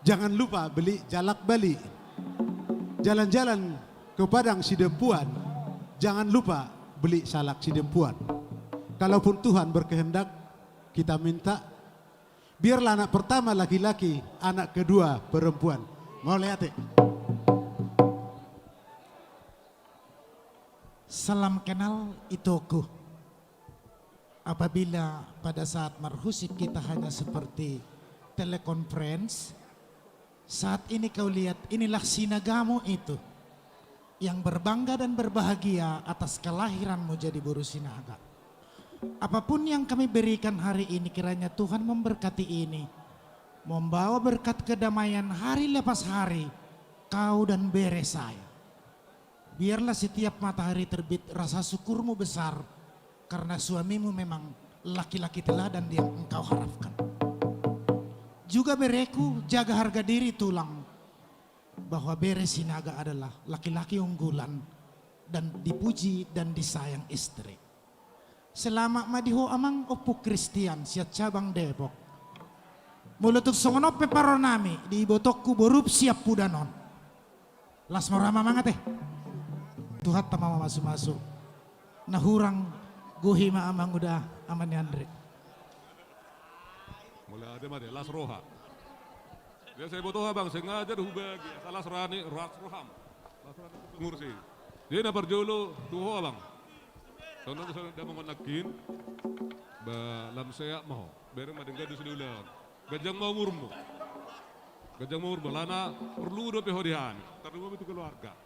jangan lupa beli jalak Bali. Jalan-jalan ke Padang Sidempuan, jangan lupa beli salak Sidempuan. Kalaupun Tuhan berkehendak, kita minta, biarlah anak pertama laki-laki, anak kedua perempuan. Mauliate. Salam kenal, itoku. Apabila pada saat marhusip kita hanya seperti telekonferensi, saat ini kau lihat, inilah Sinagamu itu yang berbangga dan berbahagia atas kelahiranmu jadi boru Sinaga. Apapun yang kami berikan hari ini, kiranya Tuhan memberkati ini, membawa berkat kedamaian hari lepas hari, kau dan bere saya. Biarlah setiap matahari terbit rasa syukurmu besar karena suamimu memang laki-laki teladan yang engkau harapkan. Juga bereku, jaga harga diri tulang, bahwa bere Sinaga adalah laki-laki unggulan dan dipuji dan disayang istri. Selamat ma di ho amang, Ompu Kristian sian Cabang Depok. Molo tung songon on pe parumaenami, di ibotongku boru sian Pudanon. Las ma roham amang ate. Tuhanta ma mamasumasu. Na hurang gohi ma amang uda, ama ni Andre. Molo ate ma dia, las roha. Dia sai boto abang, sengaja do hubagi, asa las rohani, las roham. Las rohani pengurus i. Jadi na parjolo tu ho abang. Songon na songon damang on nangkin. Ba lam sehat ma ho. Bereng ma denggan do sude ulaon. Ganjang ma umurmu. Ganjang ma umurmu. Alana porlu dope ho di hami. Tarlumobi tu keluarga.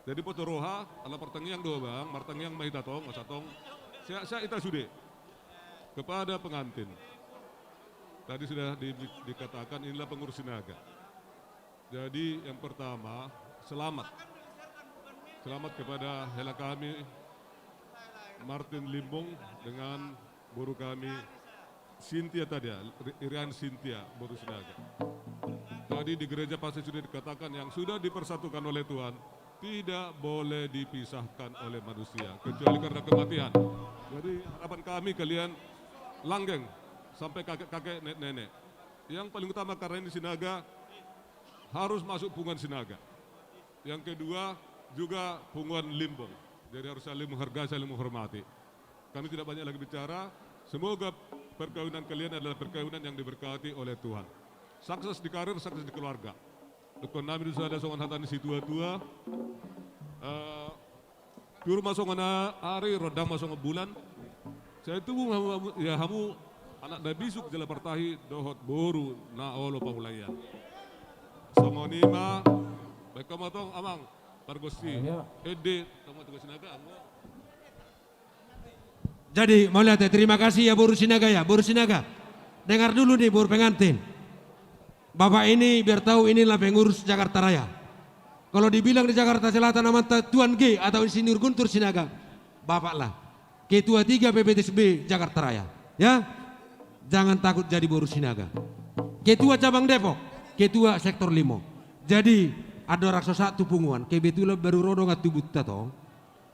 Jadi boto roha, ala partangiang do abang, martangiang ma hita tong, asa tong sehat-sehat hita sude. Kepada pengantin. Tadi sudah di-, dikatakan inilah pengurus Sinaga. Jadi yang pertama, selamat. Selamat kepada hela kami Martin Limbong dengan boru kami Sintia tadi ya, Ri-, Irian Sintia, boru Sinaga. Tadi di gereja pasti sudah dikatakan yang sudah dipersatukan oleh Tuhan tidak boleh dipisahkan oleh manusia kecuali karena kematian. Jadi harapan kami kalian langgeng sampai kakek-kakek, nenek-nenek. Yang paling utama karena ini Sinaga harus masuk punguan Sinaga. Yang kedua juga punguan Limbong. Jadi harus saling menghargai, saling menghormati. Kami tidak banyak lagi bicara. Semoga perkawinan kalian adalah perkawinan yang diberkati oleh Tuhan. Sukses di karir, sukses di keluarga. Dohonon nami do sada songon hata ni situa-tua. Eh, tiur ma songon a-, ari, rondang ma songon bulan. Sai tubu hamu, hamu, ya hamu anak na bisuk jala partahi dohot boru na olo pangulaian. Songon i ma, baen hamu tong amang, pargonsi. Ayo. Ende, tong ma tu Sinaga, anggo. Jadi, mauliate, terima kasih ya, boru Sinaga ya, boru Sinaga. Dengar dulu nih, boru pengantin. Bapak ini, biar tahu, inilah pengurus Jakarta Raya. Kalau dibilang di Jakarta Selatan, namanya Tuan G atau Insinyur Guntur Sinaga, bapaklah. Ketua tiga P P T S B Jakarta Raya. Ya? Jangan takut jadi boru Sinaga. Ketua cabang Depok, ketua sektor lima. Jadi, andorang so sahat tu punguan, kebetulan baru ro dongan tubunta tong.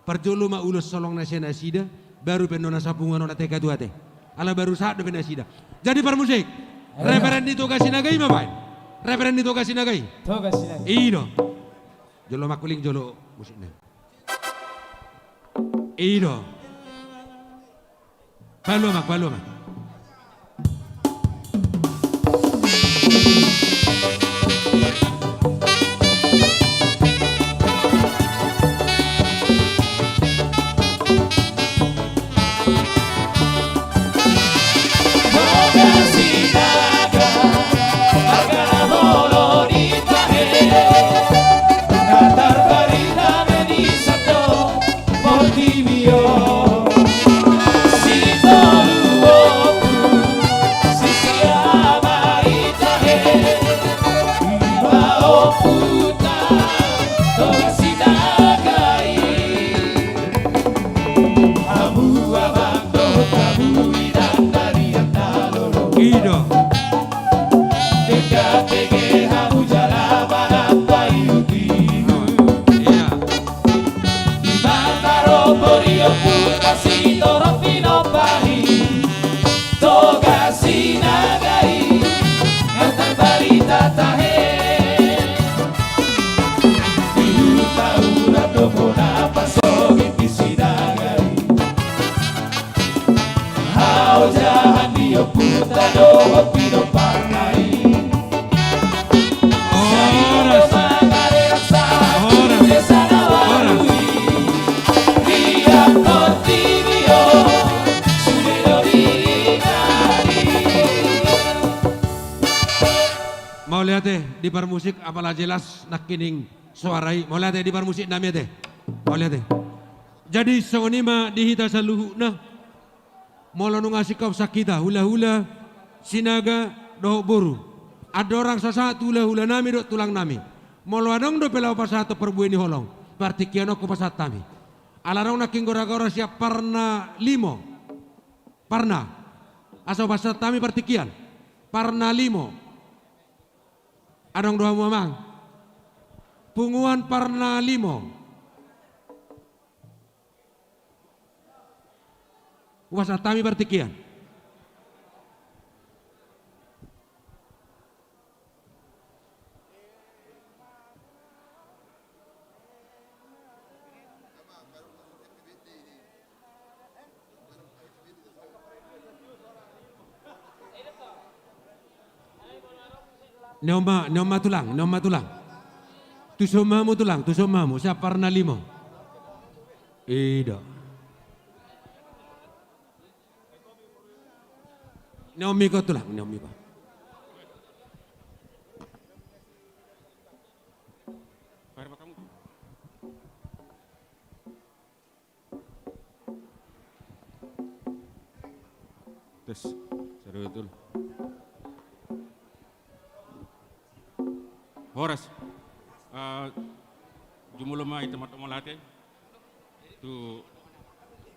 Parjolo ma ulos holong na sian nasida, baru pe annon na sapunguan on, ate, ketua, ate. Ala baru sahat dope nasida. Jadi parmusik. Ayo. Referen ni Toga Sinaga i ma baen. Referen ni Toga Sinaga i. Toga Sinaga. I do. Jolo mangkuling jolo musikna. I do. Palu, amang, palu, amang. I do. Ia. Di parmusik apala jelas nangkining soara i. Mauliate di parmusik nami ate. Mauliate. Jadi songon i ma di hita saluhutna. Molo nunga singkop sangkita, hulahula, sinaga, dohot boru. Andorang sasahat tu hulahula nami dohot tulang nami. Molo adong dope laho pasahathon parbue ni holong, partingkian on hupasahat hami. Ala adong nangkin goragora sian Parna limo. Parna. Asa hupasahat hami partingkian. Parna limo. Adong do hamu amang. Punguan Parna limo. Hupasahat hami partingkian. Ni on ma, ni on ma tulang, ni on ma tulang. Tuson ma hamu tulang, tuson ma hamu, sian Parna limo. I do. Ni on ma iko tulang, ni on ma iko. Tes, serius betul. Horas. Eh, jumolo ma hita marmauliate tu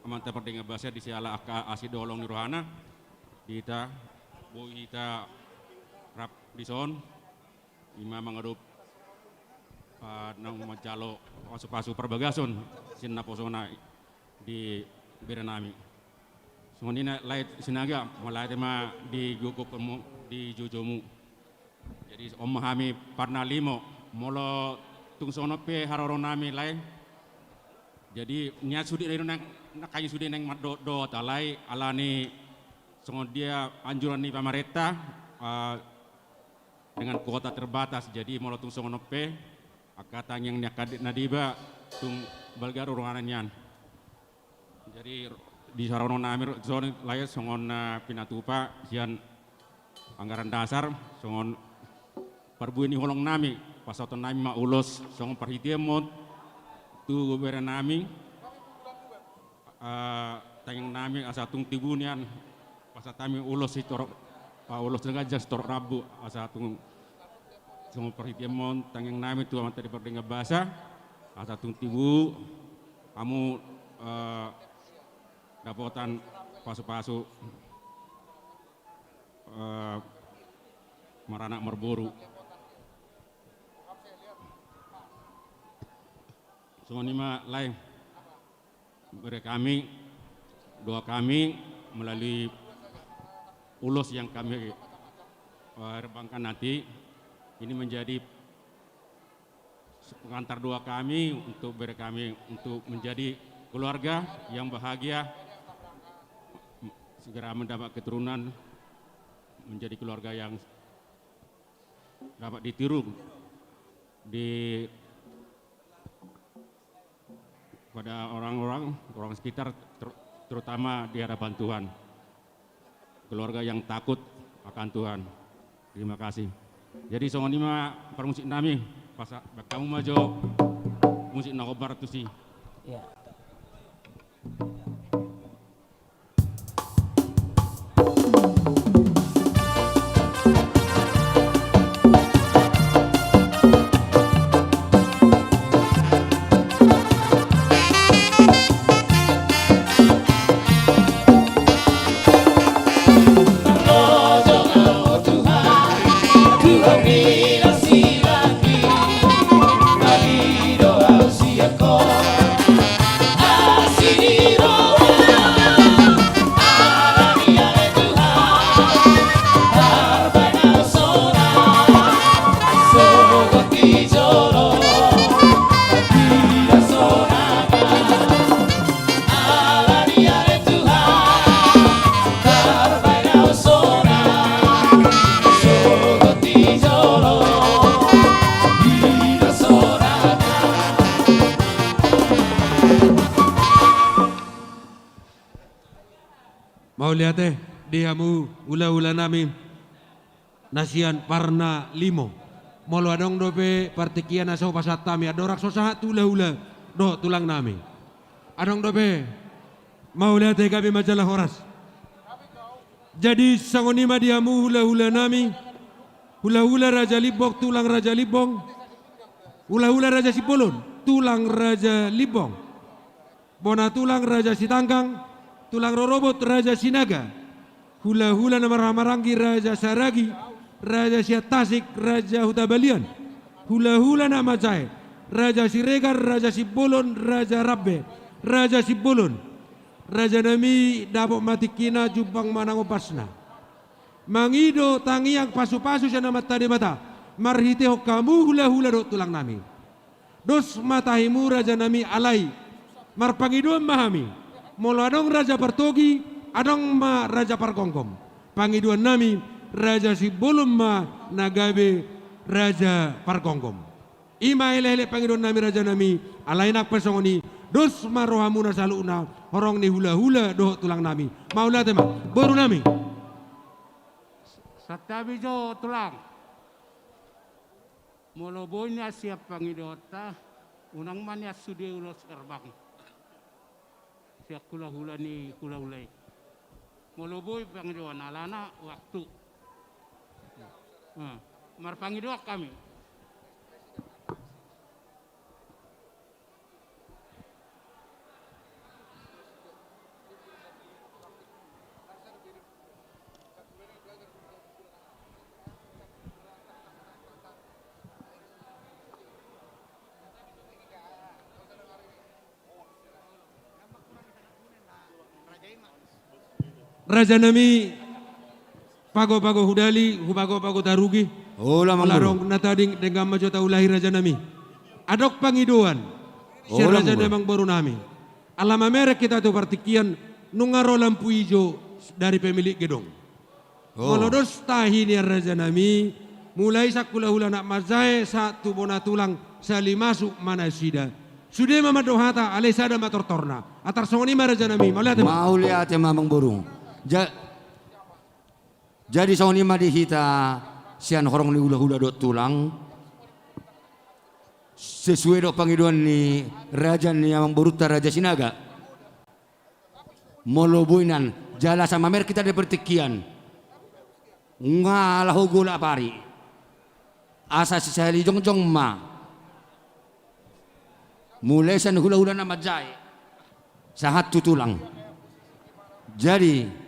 Amanta Pardenggan Basa di siala angka asi dohot holong ni rohana, di hita, boi hita rap dison. Ima mangadop, ah, naung manjalo pasu-pasu parbagason sian naposona di bere nami. Songon i na lae Sinaga, mauliate ma di gogop hamu, di joujoumu. Jadi on ma hami Parna limo, molo tung songon on pe haroro nami lae. Jadi nian sude nang, nangkaning sude naeng mandok-dok alai alani songon dia anjuran ni pamarenta, ah, dengan kuota terbatas. Jadi molo tung songon on pe, angka tangiang ni angka na deba tung balga do rohana nian. Jadi di sarono nami songon lae songon na pinatupa sian anggaran dasar songon parbue ni holong nami, pasahaton nami ma ulos songon parhitean on tu bere nami. Ah, tangiang nami asa tung tibu nian pasahat hami ulos sitorop, ah, ulos na ganjang sitorop rambu, asa tung songon parhitean on tangiang nami tu Amanta Debata Pardenggan Basa, asa tung tibu hamu, eh, dapotan pasu-pasu, eh, maranak marboru. Songon i ma lae. Bere kami, doa kami melalui ulos yang kami, eh, rebangkan nanti, ini menjadi pengantar doa kami untuk bere kami untuk menjadi keluarga yang bahagia, segera mendapat keturunan, menjadi keluarga yang dapat ditiru di pada orang-orang, orang sekitar, ter-, terutama di hadapan Tuhan. Keluarga yang takut akan Tuhan. Terima kasih. Jadi songon i ma parmusik nami, pasa-, baen hamu ma jo musik na hombar tusi. Iya. Mauliate di hamu hulahula nami na sian Parna limo. Molo adong dope partingkian na so pasahat hami andorang so sahat tu hulahula dohot tulang nami. Adong dope, mauliate, gabe ma jala horas. Jadi songon i ma di hamu hulahula nami, hulahula Raja Limbong, tulang Raja Limbong, hulahula Raja Simbolon, tulang Raja Limbong, bona tulang Raja Sitanggang, tulang rorobot Raja Sinaga, hulahula na marhahamaranggi Raja Saragi, Raja Siantasik, Raja Hutabalian, hulahula na manjae, Raja Siregar, Raja Simbolon, Raja Rambe, Raja Simbolon. Raja nami, dapot ma tingkina, jumpang ma nang ombasna. Mangido tangiang pasupasu sian Amanta Debata marhitehon hamu hulahula dohot tulang nami. Dos ma tahimu raja nami, alai marpangidoan ma hami. Molo adong raja partogi, adong ma raja pargomgom. Pangidoan nami, Raja Simbolon ma na gabe raja pargomgom. I ma elek-elek pangidoan nami raja nami, alai nang pe songon i, dos ma rohamuna saluhutna, horong ni hulahula dohot tulang nami. Mauliate ma, boru nami. Santabi jo tulang. Molo boi nian sian pangidoanta, unang ma nian sude ulos herbang sian hulahula ni hulahula i. Molo boi pangidoan, alana waktu. Eh, marpangidoan hami. Raja nami, pago-pago hudali, hupago-pago tarugi. Olo, Amang Boru. Molo adong na tading, denggan ma jo taulahi raja nami. Adong pangidoan sian raja nami, Amang Boru nami. Ala mamereng hita tu partingkian, nunga ro lampu ijo dari pemilik gedung. Oh. Molo dos tahi nian raja nami, mulai sian hulahula na manjae sahat tu bona tulang, sahali masuk ma nasida. Sude ma mandok hata, alai sada ma tortorna. Antar songon i ma raja nami, mauliate ma. Mauliate ma, Amang Boru. Ja-, jadi songon i ma di hita sian horong ni hulahula dohot tulang. Sesuai dohot pangidoan ni raja ni Amang Borunta Raja Sinaga. Molo boi nian, jala asa mamereng hita di partingkian. Nunga laho golap ari. Asa sisahali jongjong ma. Mulai sian hulahula na manjae sahat tu tulang. Jadi,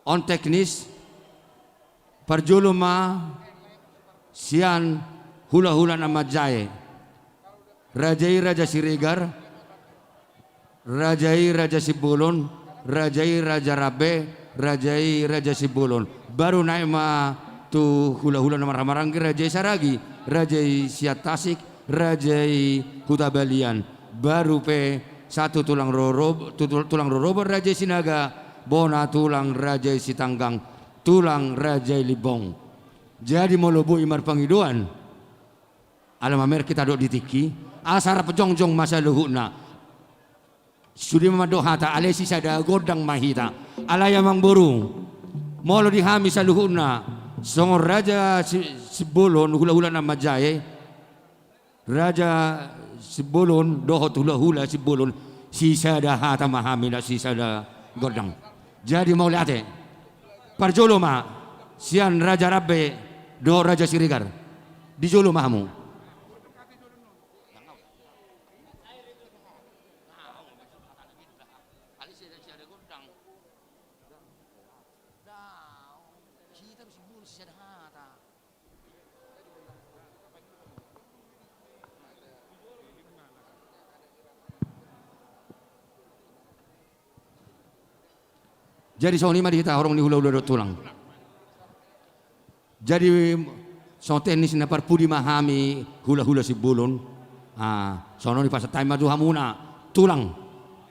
on teknis, parjolo ma sian hulahula na manjae. Raja i Raja Siregar, raja i Raja Simbolon, raja i Raja Rambe, raja i Raja Simbolon. Baru naek ma tu hulahula na marhahamaranggi, raja i Saragi, raja i Siantasik, raja i Hutabalian. Baru pe sahat tu tulang roro-, tu-, tu-, tulang rorobot raja i Sinaga, bona tulang raja i Sitanggang, tulang raja i Limbong. Jadi molo boi marpangidoan, ala mamereng hita dohot di tingki, asa rap jongjong ma saluhutna. Sude ma mandok hata, alai sisada gondang ma hita. Alai Amang Boru, molo di hami saluhutna, songon Raja Si-, Simbolon, hulahula na manjae, Raja Simbolon dohot hulahula Simbolon, sisada hata ma hami, nda sisada gondang. Jadi mauliate. Parjolo ma sian Raja Rambe dohot Raja Siregar. Di jolo ma hamu. Jadi songon i ma di hita horong ni hulahula dohot tulang. Jadi songon teknis na parpudi ma hami hulahula Simbolon. Ah, songon i pasahat hami ma tu hamuna tulang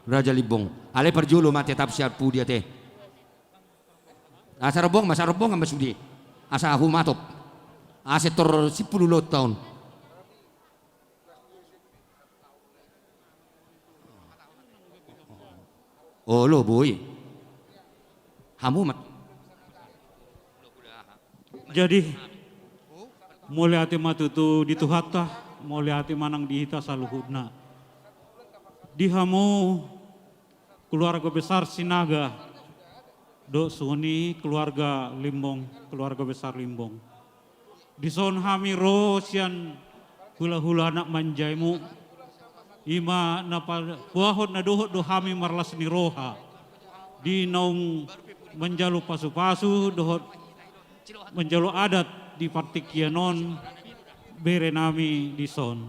Raja Limbong. Alai parjolo ma tetap sian pudi ate. Asa rombong ma, asa rombong ma sude. Asa humatop. Asa tor sipulu lotaon. Olo, boi. Hamu ma. Jadi, Mauliate ma tutu di Tuhanta, mauliate ma nang di hita saluhutna. Di hamu keluarga besar Sinaga, dohot songon i keluarga Limbong, keluarga besar Limbong. Dison hami ro sian hulahula anak manjaimu, i ma na paboahon na dohot do hami marlas ni roha di naung manjalo pasupasu dohot manjalo adat di partingkian on, berenami dison.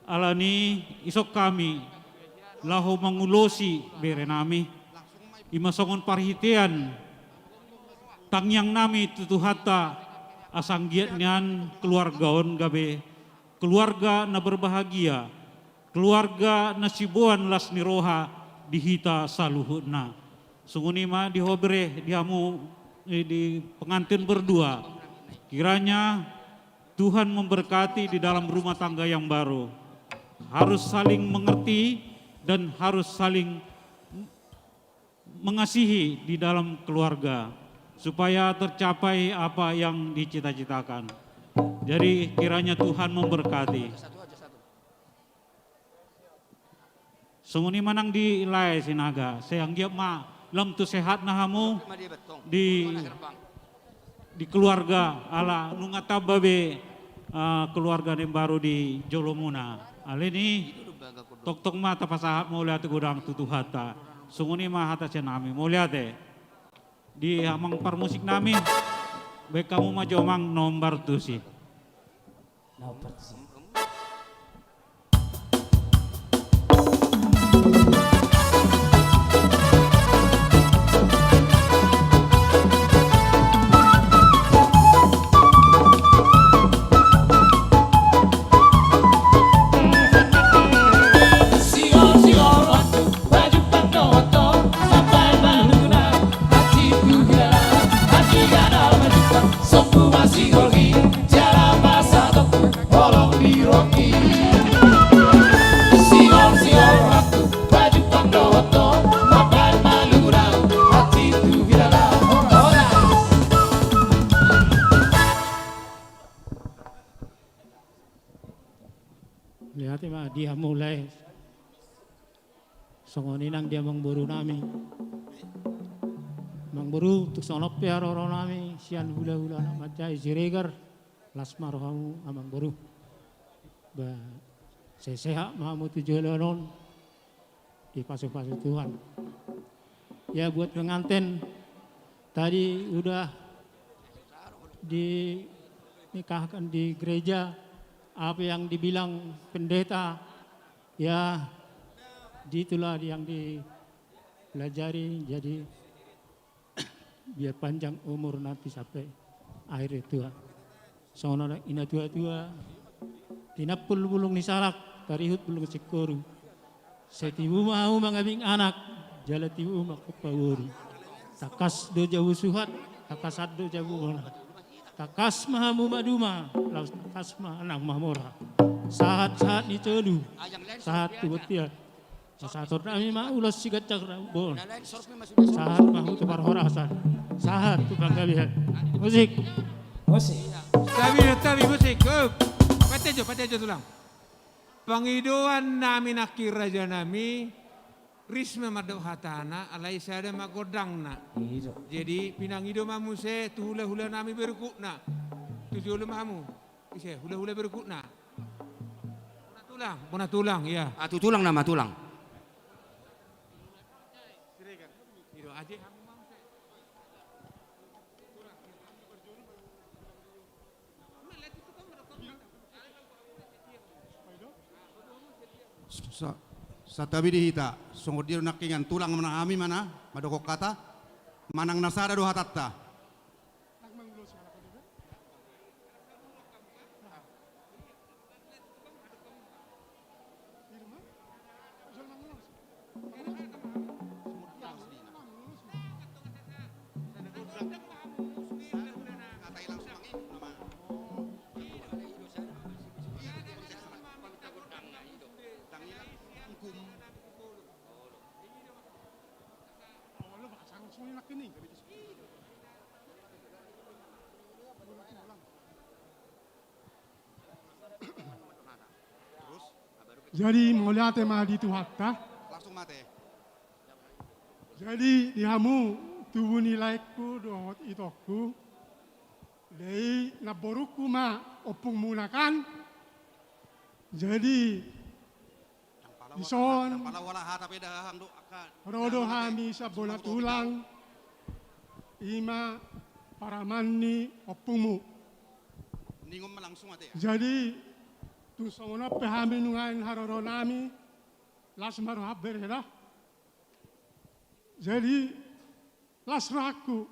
Alani i, ison hami laho mangulosi berenami, i ma songon parhitean tangiangnami tu Tuhanta, asa anggiat nian keluarga on gabe keluarga na berbahagia, keluarga na siboan las ni roha di hita saluhutna. Songon i ma di ho bere, di hamu, eh, di pengantin berdua. Kiranya Tuhan memberkati di dalam rumah tangga yang baru. Harus saling mengerti dan harus saling mengasihi di dalam keluarga, supaya tercapai apa yang dicita-citakan. Jadi, kiranya Tuhan memberkati. Songon i ma nang di lae Sinaga, sai anggiat ma lam tu sehatna hamu di, di keluarga, ala nunga tamba be, eh, keluarga na imbaru di jolomuna. Alani i, tongtong ma tapasahat mauliate godang tu Tuhanta. Songon i ma hata sian hami, mauliate. Di amang parmusiknami, baen hamu ma jo amang na hombar tusi. Na hombar tusi. Mauliate ma di hamu lae. Songon i nang di amangborunami. Amangboru, tung songon on pe haroronami sian hulahula anak manjai Siregar, las ma rohamu amangboru. Ba, sehat-sehat ma hamu tu joloan on, dipasupasu Tuhan. Ya, buat pengantin, tadi udah dinikahkan di gereja, apa yang dibilang pendeta, ya, itulah yang dipelajari, jadi biar panjang umur nanti sampai akhir tua. Songon i nang di natuatua, tinampul bulung ni salak, tarihut bulung singkoru. Sai tibu ma hamu mangabing anak, jala tibu ma hamu paboru. Tangkas do jabu suhat, tangkasan do jabu bona. Tangkas ma hamu maduma, laos tangkas ma nang mamora. Sahat-sahat ni tolu, sahat tu bontean. Sahat-sahat nami ma ulos siganjang rambon. Sahat ma hamu tu parhorasan. Sahat tu panggabean. Musik. Musik. Tabi, tabi, musik. Hup. Patejo, patejo tulang. Pangidoan nami nangkin raja nami, ris ma mandok hatana, alai sada ma gondangna. Iya. Jadi, pinangido ma muse tu hulahula nami berukutna. Tu jolo ma hamu. Ise, hulahula berukutna. Bona tulang, bona tulang, iya. Ah, tu tulang nama, tulang. Sa-, santabi di hita, songon dia do nangkiningan, tulang ma nami ma na, mandok hata, manang na sada do hatanta. Jadi mauliate ma di Tuhanta. Langsung mate. Jadi di hamu tubu ni laengku dohot itongku, dei namborungku ma ompungmuna kan. Jadi dison ro do hami sian bona tulang, ima paraman ni ompungmu. Jadi tung songon on pe hami nuaeng haroronami, las ma roham bere da. Jadi las rohangku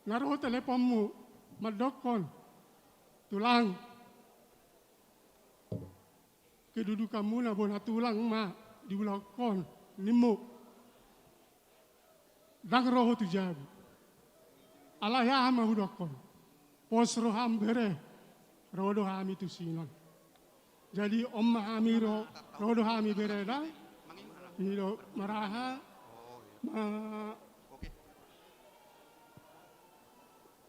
na ro teleponmu mandokkon, tulang, kedudukanmuna bona tulang ma di ulaon on, nimmu. Ndang ro ho tu jabu. Alai aha ma hudokkon? Pos roham bere, ro do hami tu sinon. Jadi on ma hami ro, ro do hami bere da. I do maraha, ma-,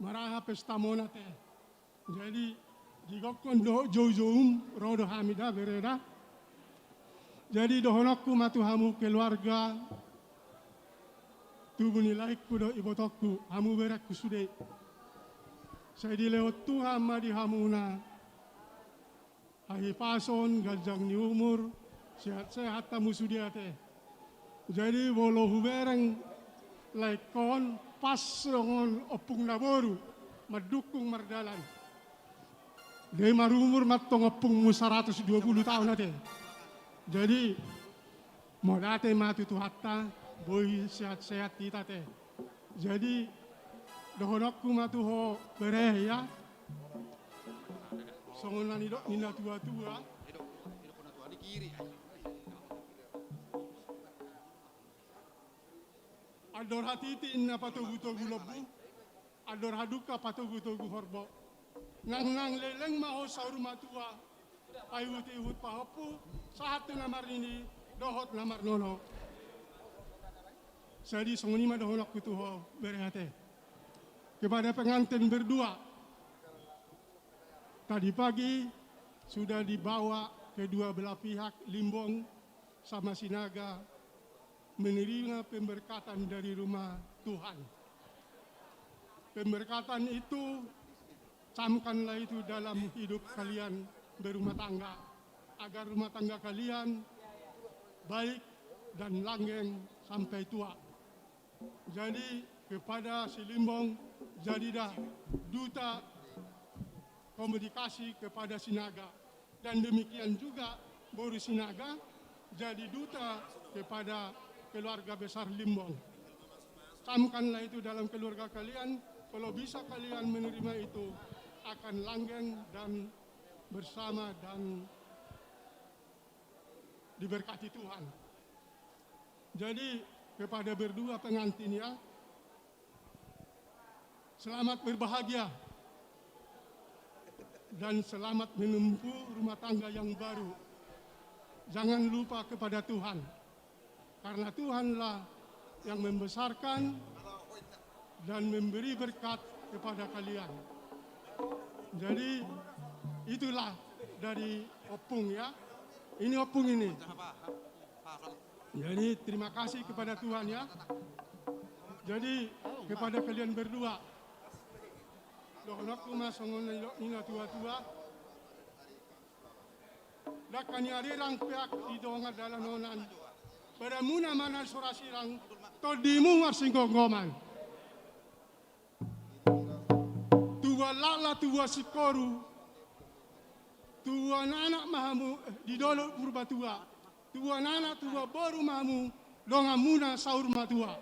maraha pestamuna te. Jadi digokkon dohot joujoum ro do hami da bere da. Jadi dohononku ma tu hamu keluarga tubu ni laengku dohot ibotongku, hamu berengku sude. Sai dilehon Tuhan ma di hamuna hahipason, ganjang ni umur, sehat-sehat hamu sude ate. Jadi molo hubereng laengkon pas songon ompung na boru mandukung mardalan. Dei marumur mantong ompungmu saratus dua pulu taon ate. Jadi mauliate ma tu Tuhanta, boi sehat-sehat hita ate. Jadi dohononku ma tu ho bere ya. Songon na nidok ni na tua-tua. Andor hatiti na patogu-togu lombu, andor hadungka patogu-togu horbo. Nangnang leleng ma ho saur matua, paihut-ihut pahompu, sahat tu na marnini dohot na marnono. Jadi songon i ma dohononku tu ho bere ate. Kepada pengantin berdua, tadi pagi sudah dibawa kedua belah pihak Limbong sama Sinaga menerima pemberkatan dari rumah Tuhan. Pemberkatan itu camkanlah itu dalam hidup kalian berumah tangga, agar rumah tangga kalian baik dan langgeng sampai tua. Jadi kepada si Limbong, jadilah duta komunikasi kepada Sinaga. Dan demikian juga boru Sinaga jadi duta kepada keluarga besar Limbong. Camkanlah itu dalam keluarga kalian, kalau bisa kalian menerima itu akan langgeng dan bersama dan diberkati Tuhan. Jadi kepada berdua pengantin ya, selamat berbahagia dan selamat menempuh rumah tangga yang baru. Jangan lupa kepada Tuhan, karena Tuhanlah yang membesarkan dan memberi berkat kepada kalian. Jadi itulah dari ompung ya. Ini ompung ini. Jadi terima kasih kepada Tuhan ya. Jadi kepada kalian berdua, dohononku ma songon na nidok ni na tua-tua. Dangka ni arirang peak di dongan dalan onan, badanmuna ma na so ra sirang, tondimu marsinggomgoman. Tubuan laklak, tubuan singkoru, tubuan anak ma hamu, eh, di Dolok Purbatua, tubuan anak, tubuan boru ma hamu, donganmuna saur matua.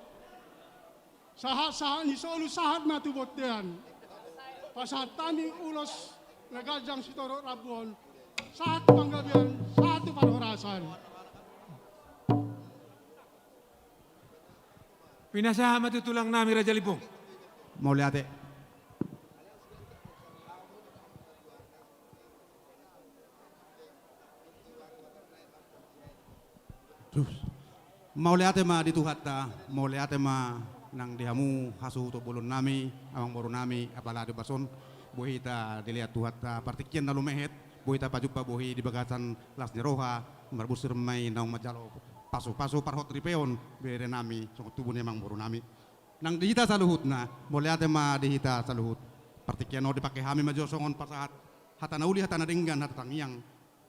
Sahat-sahat ni solu sahat ma tu bontean. Pasahat hami ulos na ganjang sitorop rambu on, sahat tu panggabean, sahat tu parhorasan. Pinasahat ma tu tulang nami Raja Limbong. Mauliate. Mauliate ma di Tuhanta, mauliate ma nang di hamu hasuhuton bolon nami, amangboru nami, apala di bason, boi hita dilehon Tuhanta partingkian na lumehet, Boi tapajumpa bohi di bagasan las ni roha, marbusur ma i naung manjalo pasu-pasu parhot ripeon, bere nami, songon tubu ni amangboru nami. Nang di hita saluhutna, mauliate ma di hita saluhut. Partingkian on dipake hami ma jo songon pasahat hata na uli, hata na denggan, hata tangiang.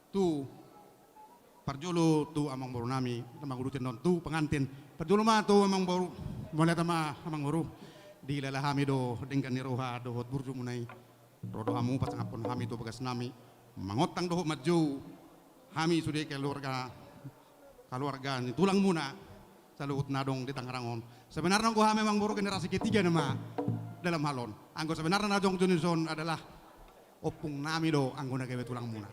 Tu parjolo tu amangboru nami, na manguduti annon tu pengantin. Parjolo ma tu amangboru, mauliate ma amangboru. Dihilala hami do denggan ni roha dohot burjumuna i. Ro do hamu pasangaphon hami tu bagas nami. Mangontang dohot manjou hami sude keluarga, keluarga ni tulangmuna saluhut na adong di Tangerang on. Sebenarna anggo hami amangboru generasi ketiga nama dalam hal on. Anggo sebenarna na jongjong dison adalah ompung nami do anggo na gabe tulangmuna.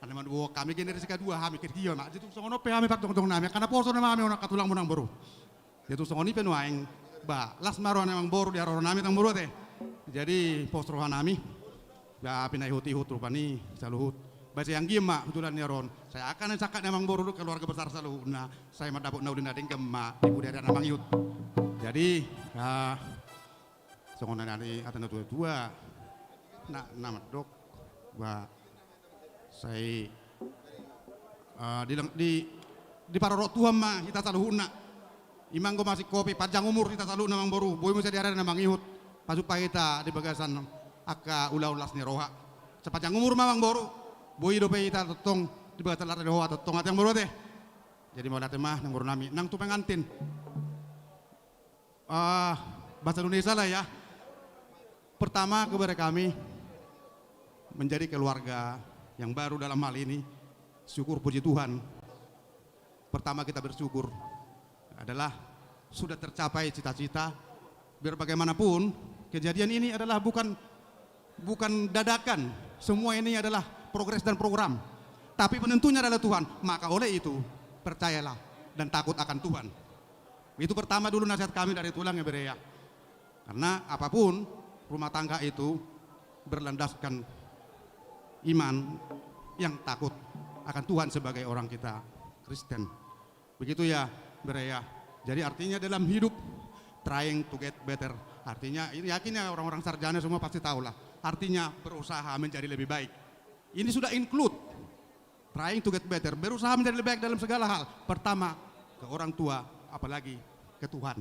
Karna manubuhon hami generasi kedua, hami ketiga ma. Jadi tung songon on pe hami parjongjong nami, angka na poso nama hami on angka tulangmuna amangboru. Jadi tung songon i pe nuaeng, ba las ma roha ni amangboru di haroro nami amangboru ate. Jadi pos roha nami. Ba pinaihut-ihut rupani saluhut. Ba sai anggiat ma hujolo ni aron. Sai angka na sangkap ni amangboru do keluarga besar saluhutna. Sai mandapot na uli na denggan ma di pudi ari na mangihut. Jadi, ya, songon na nian hata ni natua-tua. Na, na mandok. Ba sai, eh, di, di, diparorot Tuhan ma hita saluhutna. I ma anggo masingkopi, panjang umur hita saluhutna amangboru. Boi muse di ari na mangihut pajumpa hita di bagasan angka ulaon las ni roha. Sai panjang umur ma amangboru. Boi dope hita tongtong di bagasan las ni roha tongtong ate amangboru ate. Jadi mauliate ma amangboru nami. Nang tu pengantin. Ah, bahasa Indonesia lah ya. Pertama, kepada kami menjadi keluarga yang baru dalam hal ini, syukur puji Tuhan. Pertama, kita bersyukur adalah sudah tercapai cita-cita. Biar bagaimanapun, kejadian ini adalah bukan bukan dadakan. Semua ini adalah progres dan program. Tapi penentunya adalah Tuhan. Maka oleh itu, percayalah dan takut akan Tuhan. Itu pertama dulu nasihat kami dari tulang ya, bere ya. Karena apapun rumah tangga itu berlandaskan iman yang takut akan Tuhan sebagai orang kita Kristen. Begitu ya, bere ya. Jadi artinya dalam hidup, trying to get better. Artinya, ini yakin ya orang-orang sarjana semua pasti tahu lah. Artinya berusaha menjadi lebih baik. Ini sudah include trying to get better. Berusaha menjadi lebih baik dalam segala hal. Pertama, ke orang tua, apalagi ke Tuhan.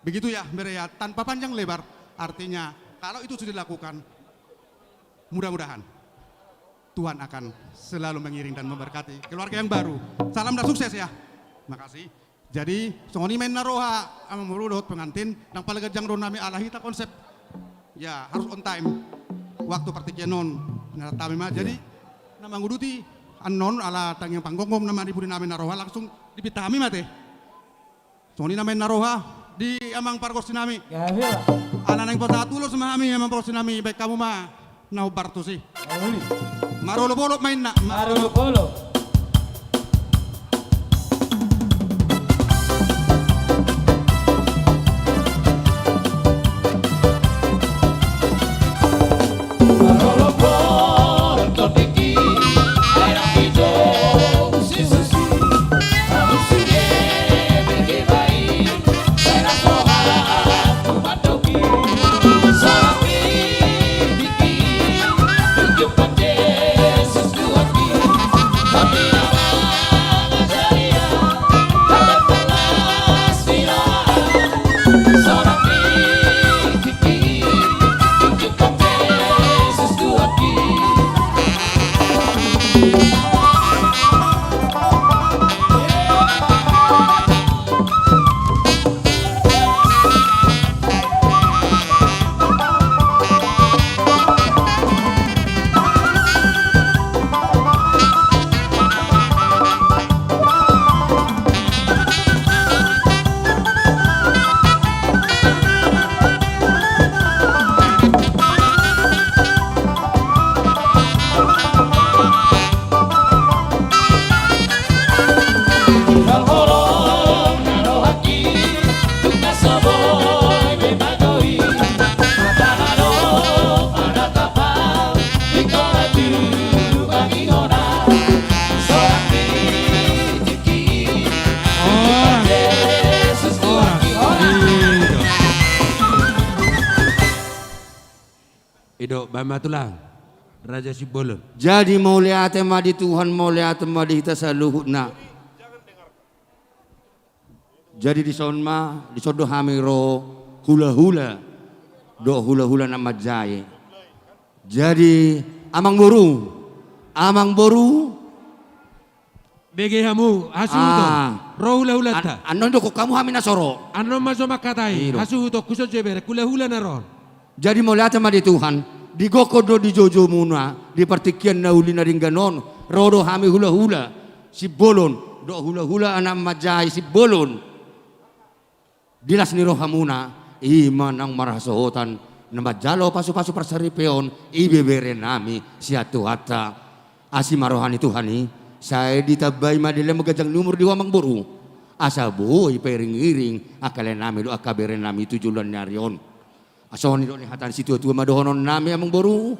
Begitu ya, bere ya. Tanpa panjang lebar, artinya kalau itu sudah dilakukan, mudah-mudahan Tuhan akan selalu mengiring dan memberkati keluarga yang baru. Salam dan sukses ya. Makasih. Jadi songon i ma inna roha amangboru dohot pengantin, ndang pala ganjang roha nami ala hita konsep. Ya, harus on time. Waktu partingkian on, na tami ma. Jadi na manguduti annon ala tangiang panggonggom nama di pudi nami na roha langsung dipinta hami ma ate. Songon i nama inna roha di amang pargonsi nami. Gabe. Ala naeng pasahat ulos ma hami amang pargonsi nami, baen hamu ma na hombar tusi. Uli. Marolopolop ma inna. Marolopolop. Ido, baen ma tulang. Raja Simbolon. Jadi mauliate ma di Tuhan, mauliate ma di hita saluhutna. Jadi dison ma, dison do hami ro hulahula dohot hulahula na manjae. Jadi amangboru, amangboru. Bege hamu, hasuhuton. Ah. Ro hulahulanta. An-, annon dokkon hamu hami na so ro. Annon ma jo mangkatai. I do. Hasuhuton, huson jo iberek, hulahula na ro on. Jadi mauliate ma di Tuhan, digokhon do dijojomuna, di partingkian na uli na denggan on, ro do hami hulahula Simbolon, dohot hulahula anak manjae Simbolon. Di las ni rohamuna, i ma naung marhasohotan na manjalo pasupasu parsaripeon, ibebere nami sian Tuhanta. Asi ma roha ni Tuhan i, sai ditambai ma dilehon ma ganjang ni umur di ho amangboru. Asa boi pairingiring angka lae nami dohot angka bere nami tu joloan ni ari on. Songon i do ni hata ni situatua ma dohonon nami amangboru.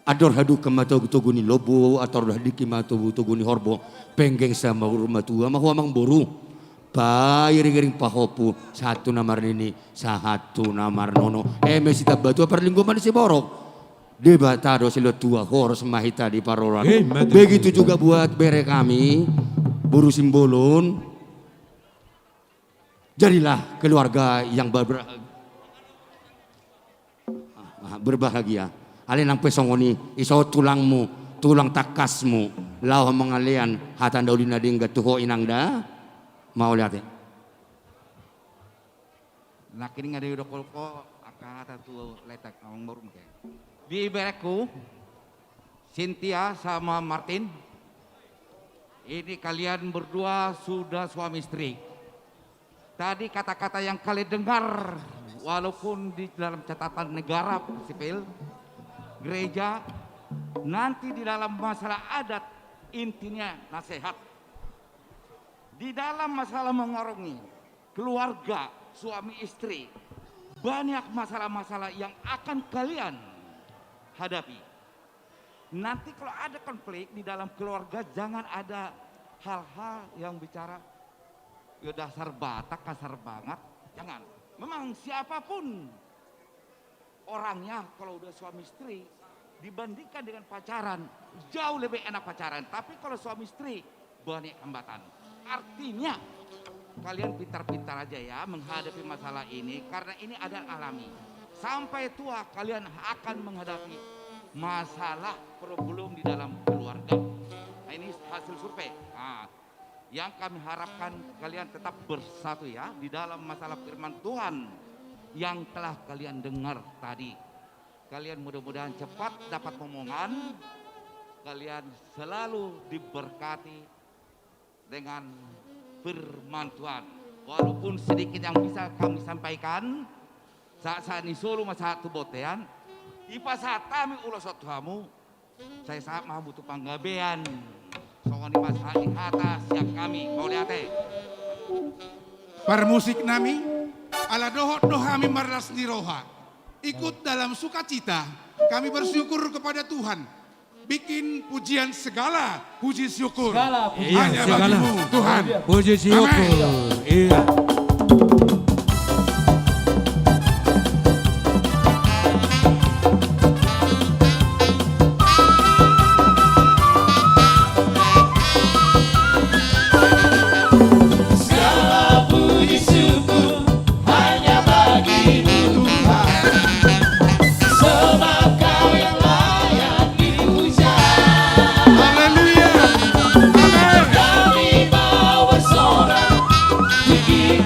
Andor hadungka ma togutogu ni lombu, andor hadiki ma togutogu ni horbo, penggeng saur matua ma ho amangboru. Pairingiring pahompu, sahat tu na marnini, sahat tu na marnono. Eme sitambatua parlinggoman ni siborok. Debata do silehon tua, horas ma hita diparorot. Eh, betul. Begitu juga buat bere kami, boru Simbolon. Jadilah keluarga yang ber-, ber-, ah, berbahagia. Alai nang pe songon i, ison tulangmu, tulang tangkasmu, laho mangalean hata na uli na denggan tu ho inang da. Mauliate. Nangkining ado didokkon ho angka hata tu lae ta, amangboru mungkin. Di iberekku, Cynthia sama Martin, ini kalian berdua sudah suami istri. Tadi kata-kata yang kalian dengar, walaupun di dalam catatan negara sipil, gereja, nanti di dalam masalah adat, intinya nasihat. Di dalam masalah mengarungi keluarga, suami istri, banyak masalah-masalah yang akan kalian hadapi. Nanti kalau ada konflik di dalam keluarga, jangan ada hal-hal yang bicara, "Ya dasar Batak, kasar banget." Jangan. Memang siapapun orangnya, kalau udah suami istri, dibandingkan dengan pacaran, jauh lebih enak pacaran. Tapi kalau suami istri, banyak hambatan. Artinya, kalian pintar-pintar aja ya menghadapi masalah ini, karena ini ada alami. Sampai tua kalian akan menghadapi masalah, problem di dalam keluarga. Nah, ini hasil survei. Nah, yang kami harapkan kalian tetap bersatu ya di dalam masalah firman Tuhan yang telah kalian dengar tadi. Kalian mudah-mudahan cepat dapat momongan, kalian selalu diberkati dengan firman Tuhan. Walaupun sedikit yang bisa kami sampaikan, sahat-sahat ni solu ma sahat tu bontean, dipasahat hami ulos on tu hamu, sai sahat ma hamu tu panggabean. Songon i ma sahat ni hata sian hami, mauliate. Parmusik nami, ala dohot do hami marlas ni roha, ikut dalam sukacita, kami bersyukur kepada Tuhan. Bikin pujian segala puji syukur. Segala puji syukur. Iya, hanya segala bagimu, Tuhan. Puji syukur. Amin. Iya. Segala puji syukur hanya bagimu, Tuhan. Sebab Kau yang layak dipuja. Haleluya. Amin. Kami mau bersorak tinggi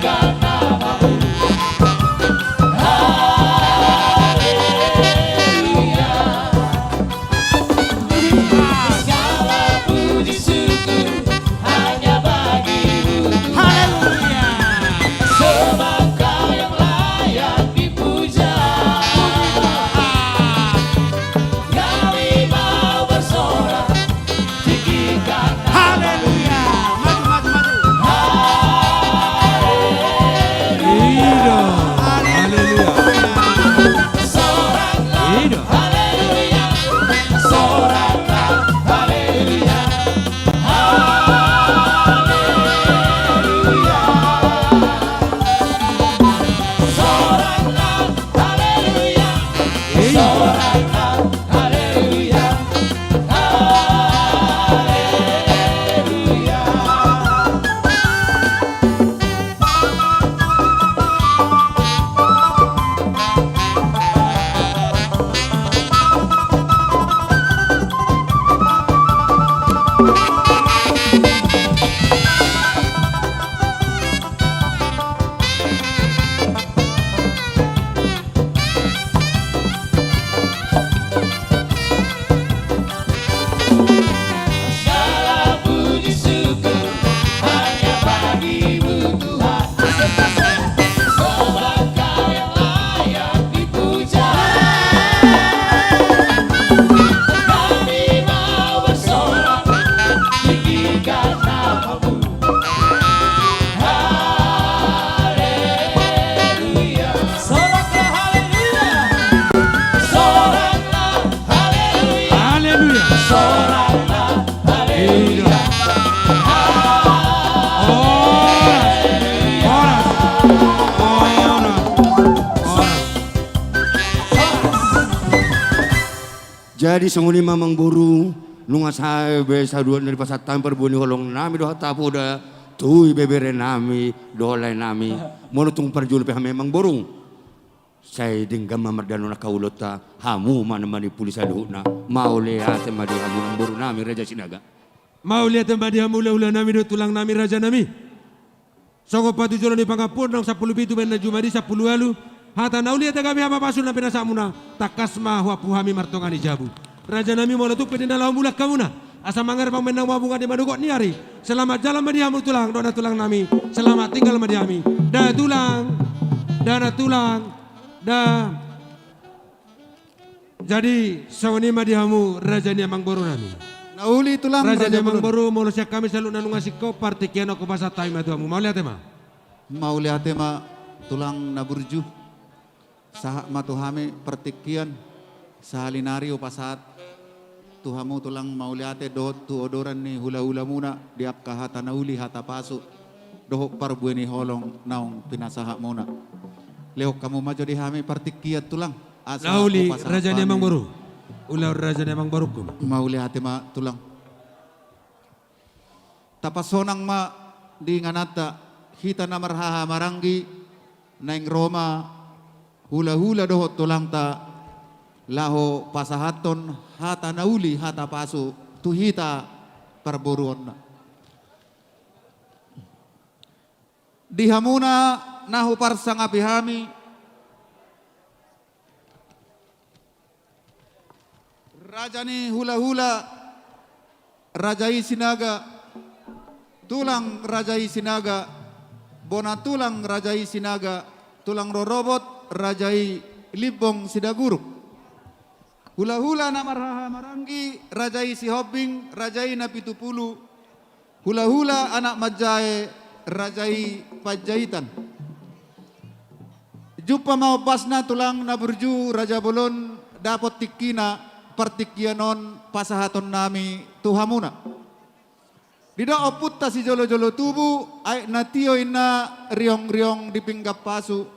Jadi songon i ma amangboru, nunga sae be saluhutna dipasahat hami parbue ni holong nami dohot hapoda tu ibebere nami dohot lae nami. Molo tung parjolo pe hami amangboru, sai denggan ma mardalan angka ulaonta, hamu ma na manipuli saluhutna. Mauliate ma di hamu amangboru nami Raja Sinaga. Mauliate ma di hamu hulahula nami dohot tulang nami raja nami. Songon patujolo ni pangampuon naung sampulu pitu baen na jumadi sampulu ualu, hata na uli ate gabe hapapasu na pinasahatmuna, tangkas ma huampu hami martonga ni jabu. Raja nami, molo tung pe ninna laho mulak hamuna, asa mangerpang mendang mabunga di manogot ni ari. Selamat jalan ma di hamu tulang, dohot na tulang nami. Selamat tinggal ma di hami. Da tulang, da na tulang, da. Jadi songon i ma di hamu raja ni amangboru nami. Na uli tulang raja ni amangboru, molo sian hami saluhutna nunga singkop, partingkian on hupasahat hami ma tu hamu. Mauliate ma. Mauliate ma tulang na burju. Sahat ma tu hami partingkian. Sahali nari hupasahat tu hamu tulang mauliate dohot tu odoran ni hulahulamuna di angka hata na uli, hata pasu dohot parbue ni holong naung pinasahatmuna. Lehon hamu ma jo di hami partingkian tulang. Asa na uli hupasahat raja ni hami amangboru. Ulaon raja ni amangboru. Mauliate ma tulang. Tapasonang ma di ingananta, hita na marhaha maranggi, naeng ro ma hulahula dohot tulangta laho pasahathon hata na uli, hata pasu tu hita parboruonna. Di hamuna na huparsangapi hami, raja ni hulahula, raja i Sinaga, tulang, raja i Sinaga, bona tulang, raja i Sinaga, tulang rorobot, raja i Limbong Sidaguruk. Hulahula na marhaha maranggi, raja i Sihombing, raja i Napitupulu, hulahula anak manjae, raja i Panjaitan. Jumpa ma ombasna tulang na burju raja bolon, dapot tingkina partingkian on pasahaton nami tu hamuna. Didok ompunta sijolojolo tubu, aek na tio inna riongriong di pinggan pasu.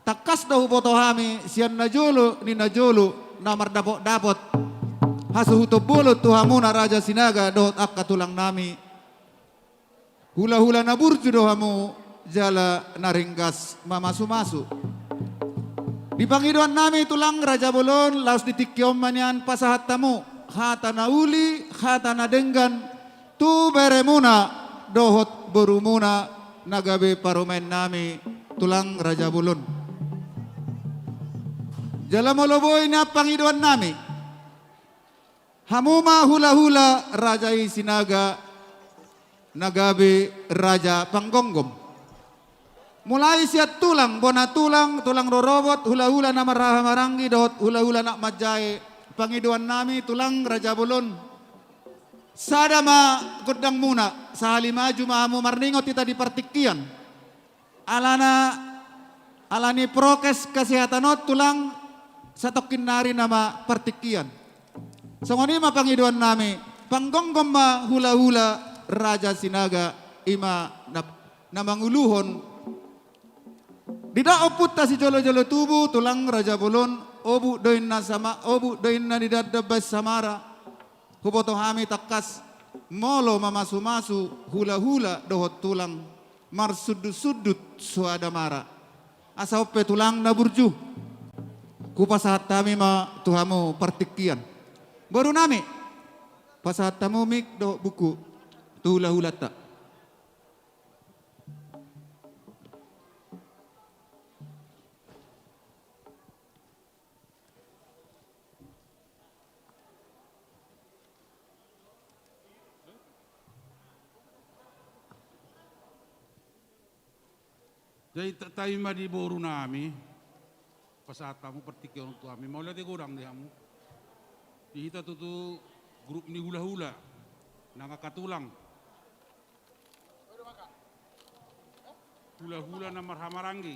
Tangkas do huboto hami sian najolo ni najolo na mardapotdapot hasuhuton bolon tu hamuna raja Sinaga dohot angka tulang nami. Hulahula na burju do hamu jala na ringgas mamasumasu. Di pangidoan nami tulang raja bolon, laos di tingki on ma nian pasahat hamu hata na uli, hata na denggan tu beremuna dohot borumuna na gabe parumaen nami tulang raja bolon. Jala molo boi nian pangidoan nami, hamu ma hulahula raja i Sinaga na gabe raja panggomgom. Mulai sian tulang, bona tulang, tulang rorobot, hulahula na marhaha maranggi dohot hulahula anak manjae, pangidoan nami tulang raja bolon. Sada ma gondangmuna, sahali maju ma hamu marningot hita di partingkian. Alana, alani prokes kesehatan on tulang, satongkin nari nama partingkian. Songon i ma pangidoan nami, panggomgom ma hulahula raja Sinaga, i ma na, na manguluhon. Didok ompunta sijolojolo tubu tulang raja bolon, obuk do inna sama, obuk do inna nidandam baen samara. Huboto hami tangkas molo mamasumasu hulahula dohot tulang, marsundutsundut soada mara. Asa on pe tulang na burju, hupasahat hami ma tu hamu partingkian. Boru nami, pasahat hamu mik dohot buku tu hulahulanta. Jadi ta-, tahi ma di boru nami, pasahat hamu partingkian on tu hami, mauliate godang di hamu. Di hita tutu grup ni hulahula, nang angka tulang. Hulahula na marhaha maranggi.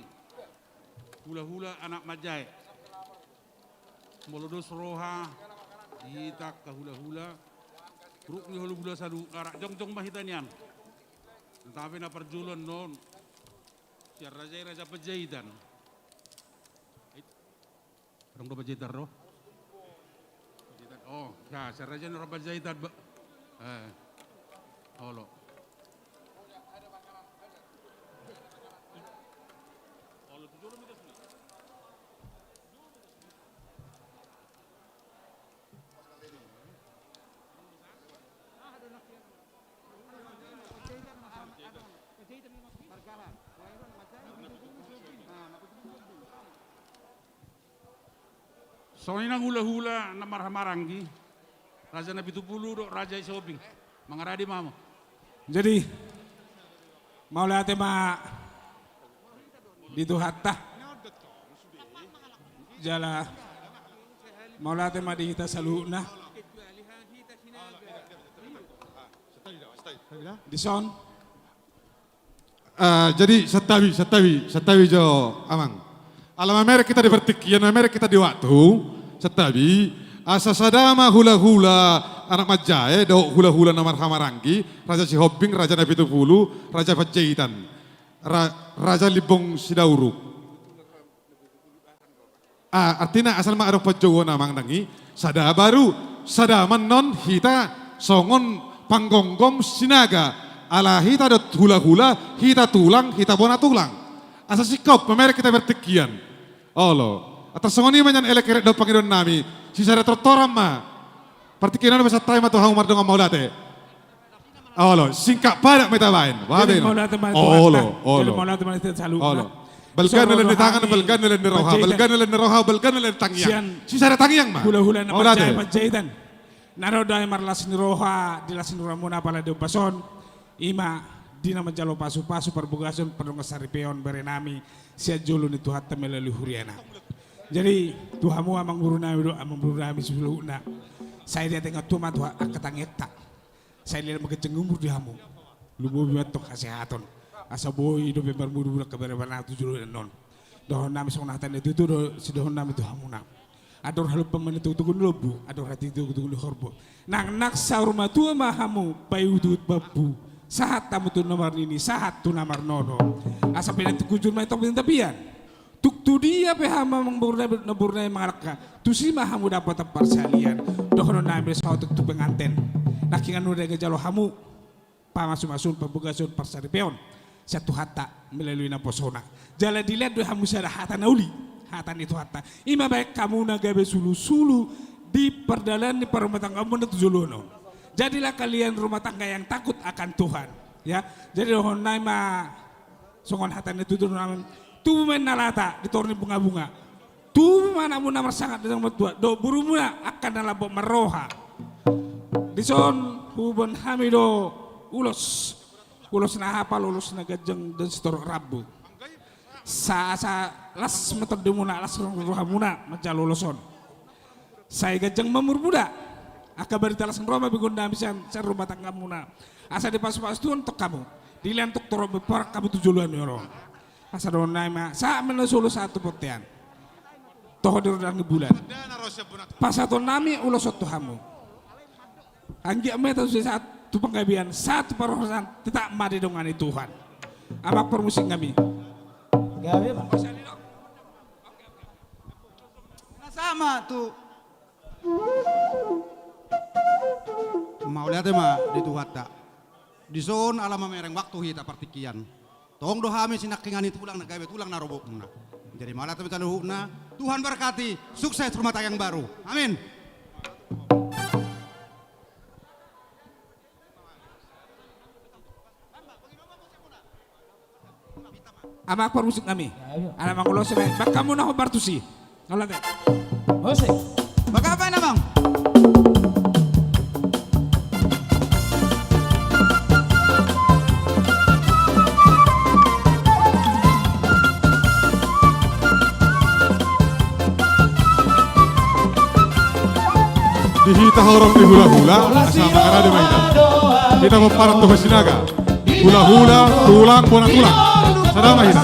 Hulahula anak manjae. Molo dos roha di hita angka hulahula, grup ni hulahula saluhutna, rap jongjong ma hita nian. Tetapi na parjolo annon sian raja i, raja Panjaitan. Adong do Panjaitan ro? Panjaitan. Oh, ya, si raja ni Raja Panjaitan, ba-, eh, olo. Songon i nang hulahula na marhahamaranggi, Raja Napitupulu dohot Raja Sihombing. Mangarade ma hamu. Jadi, mauliate ma di Tuhanta. Jala mauliate ma di hita saluhutna. Dison. Ah, jadi santabi, santabi, santabi jo, Amang. Ala mamereng hita di partingkian, mamereng hita di waktu, santabi, asa sada ma hulahula anak manjae, dohot hulahula na marhahamaranggi, Raja Sihombing, Raja Napitupulu, Raja Panjaitan, Ra-, Raja Limbong Sidauruk. Ah, artina asal ma adong panjouon, Amang, nang i, sada baru, sada ma annon hita songon panggomgom Sinaga, ala hita do hulahula, hita tulang, hita bona tulang. Asa singkop mamereng hita partingkian. Olo. Atas songon i ma nian, elek-elek dohot pangidoan nami, sisada tortoran ma. Partingkian on, pasahat hami ma tu hamu mardongan mauliate. Olo, singkat padat ma hita baen. Jadi, mauliate ma tu Tuhanta. Olo, olo. Jadi, mauliate ma tu Tuhanta. Olo. Balga na lean ni tangan, balga na lean ni roha, balga na lean ni roha, balga na lean ni tangiang. Sisada tangiang ma. Hulahula na manjae Panjaitan. Na ro do hami marlas ni roha di las ni rohamuna apala di ombas on. I ma di na manjalo pasupasu parbagason pardongansaripeon bere nami sian jolo ni Tuhanta melalui huriana. Jadi, tu hamu amangboru nami dohot amangboru nami saluhutna. Sai diatehon Tuhan ma tu angka tangiangta. Sai leleng ma ganjang umur di hamu. Lumobi ma antong hasehaton. Asa boi dope marmudamuna angka bere-berena tu joloan on. Dohonon nami songon hata ni tutu do sidohonon nami tu hamuna. Andor halumpang ma na togu-togu ni lombu, andor hatiha togu-togu ni horbo. Nang, nang saur matua ma hamu paihut-ihut bambu. Sahat hamu tu na marnini, sahat tu na marnono. Asa pinantik hujur ma i tong pinantapian. Tung tu dia pe hamu amangboru nami, namboru nami mangalangka, tusi ma hamu dapotan parsalian. Dohonon nami saotik tu penganten. Nangkiningan nuaeng jalo hamu pamasumasuon, parbagason, parsaripeon sian Tuhanta melalui naposona. Jala dilean do hamu sada hata na uli, hata ni Tuhanta. I ma baen hamu na gabe sulusulu di pardalanan ni parrumatanggaonmuna tu joloan on. Jadilah kalian rumah tangga yang takut akan Tuhan. Ya, jadi dohonon nami ma songon hata ni tutur nami, tubu ma inna lata di toru ni bungabunga. Tubu ma anakmuna marsangap di tano martua, dohot borumuna angka na lambok marroha. Dison huboan hami do ulos, ulos na hapal, ulos na ganjang dan sitorop rambu. Sa-, asa las ma tondimuna, las rohamuna manjalo ulos on. Sai ganjang ma umurmuna. Angka barita las ni roha ma begeon nami sian, sian rumah tanggamuna. Asa dipasupasu Tuhan tong hamu. Dilean tong torop ni porak hamu tu joloan ni on. Asa dohonon nami ma, sahat ma na solu sahat tu bontean. Toho di rondang ni bulan. Pasahaton nami ulos on tu hamu. Anggiat ma hita sahat tu panggabean, sahat tu parhorasan, tetap ma didongani Tuhan. Amang parmusik nami. Gabe ma. Na sama tu. Mauliate ma di Tuhanta. Dison ala mamereng waktu hita partingkian. Tong do hami sinangkiningan ni tulang na gabe tulang na robokmuna. Jadi mauliate ma saluhutna. Tuhan berkati, sukses rumah tangga yang baru. Amin. Amang parmusik nami. Ala mangulos baen. Baen hamu na hombar tusi. Mauliate. Musik. Baen hamu baen, Amang. Di hita horong ni hulahula, asa mangarade ma hita. Hita pomparan tu Sinaga. Hulahula, tulang, bona tulang. Sada ma hita.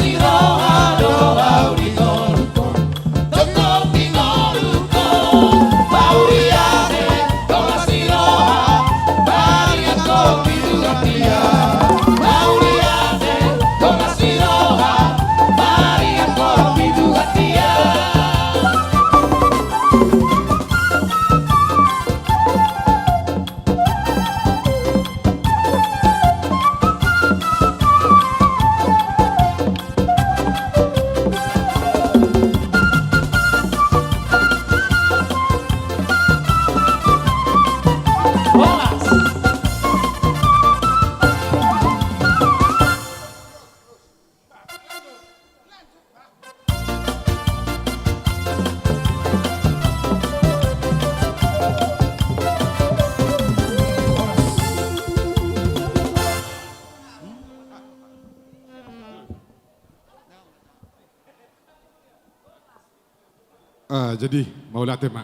Ah, jadi, mauliate ma.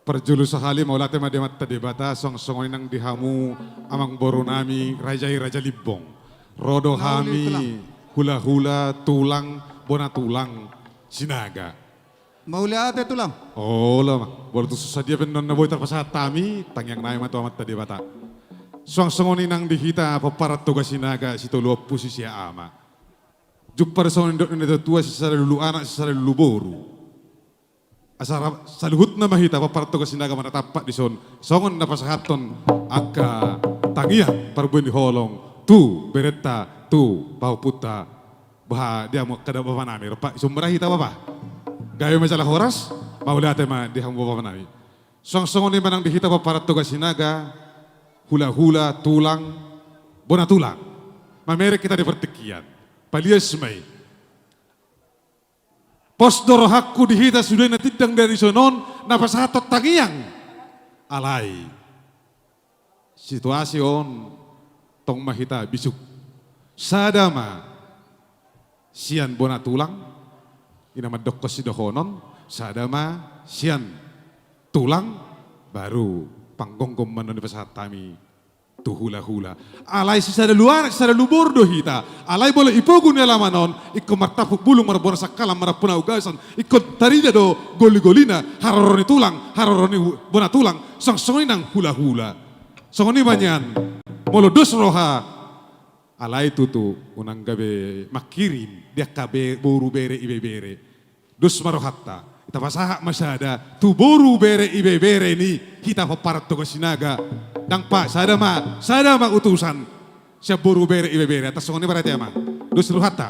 Parjolo sahali mauliate ma di Amanta Debata, songon songon i nang di hamu amangboru nami, raja i Raja Limbong. Ro do hami, hula-hula, tulang, bona tulang, Sinaga. Mauliate tulang. Olo ma. Molo tung so sadia pe annon na boi tarpasahat hami, tangiang nami ma tu Amanta Debata. Songon songon i nang di hita pomparan Toga Sinaga, sitolu ompu sisia ama. Jumpang songon nidok ni natuatua, sisada lulu anak, sisada lulu boru. Asa saluhutna ma hita pomparan Toga Sinaga manatampak dison, songon na pasahathon angka tangiang parbue ni holong tu berenta, tu pahompunta. Bah, di hamu angka bapa nami, rap i sumberah hita bapa. Gabe ma jala horas, mauliate ma di hamu bapa nami. Songon songon i ma nang di hita pomparan Toga Sinaga, hula-hula, tulang, bona tulang. Mamereng hita di partingkian. Palias ma i. Pos do rohangku di hita sude na tindang dari sonon, na pasahathon tangiang. Alai situasi on tong ma hita bisuk. Sada ma sian bona tulang, i na mandokkon sidohonon, sada ma sian tulang, baru panggomgom ma annon dipasahat hami tu hula-hula. Alai sisada lulu anak, sisada lulu boru do hita. Alai molo ipogu ni alaman on, ingkon martampuk bulung, marbona sangkalan, marpuna ugasan, ingkon tarida do goli-golina, haroro ni tulang, haroro ni hu-, bona tulang, songon songon i nang hula-hula. Songon i ma nian, molo dos roha, alai tutu, unang gabe mangkirim, di angka be-, boru bere ibebere. Dos ma rohanta, tapasahat ma sada, tu boru bere ibebere ni hita pomparan Toga Sinaga. Ndang pa, sada ma, sada ma utusan. Sian boru bere ibebere, atas songon i berarti amang. Dos rohanta.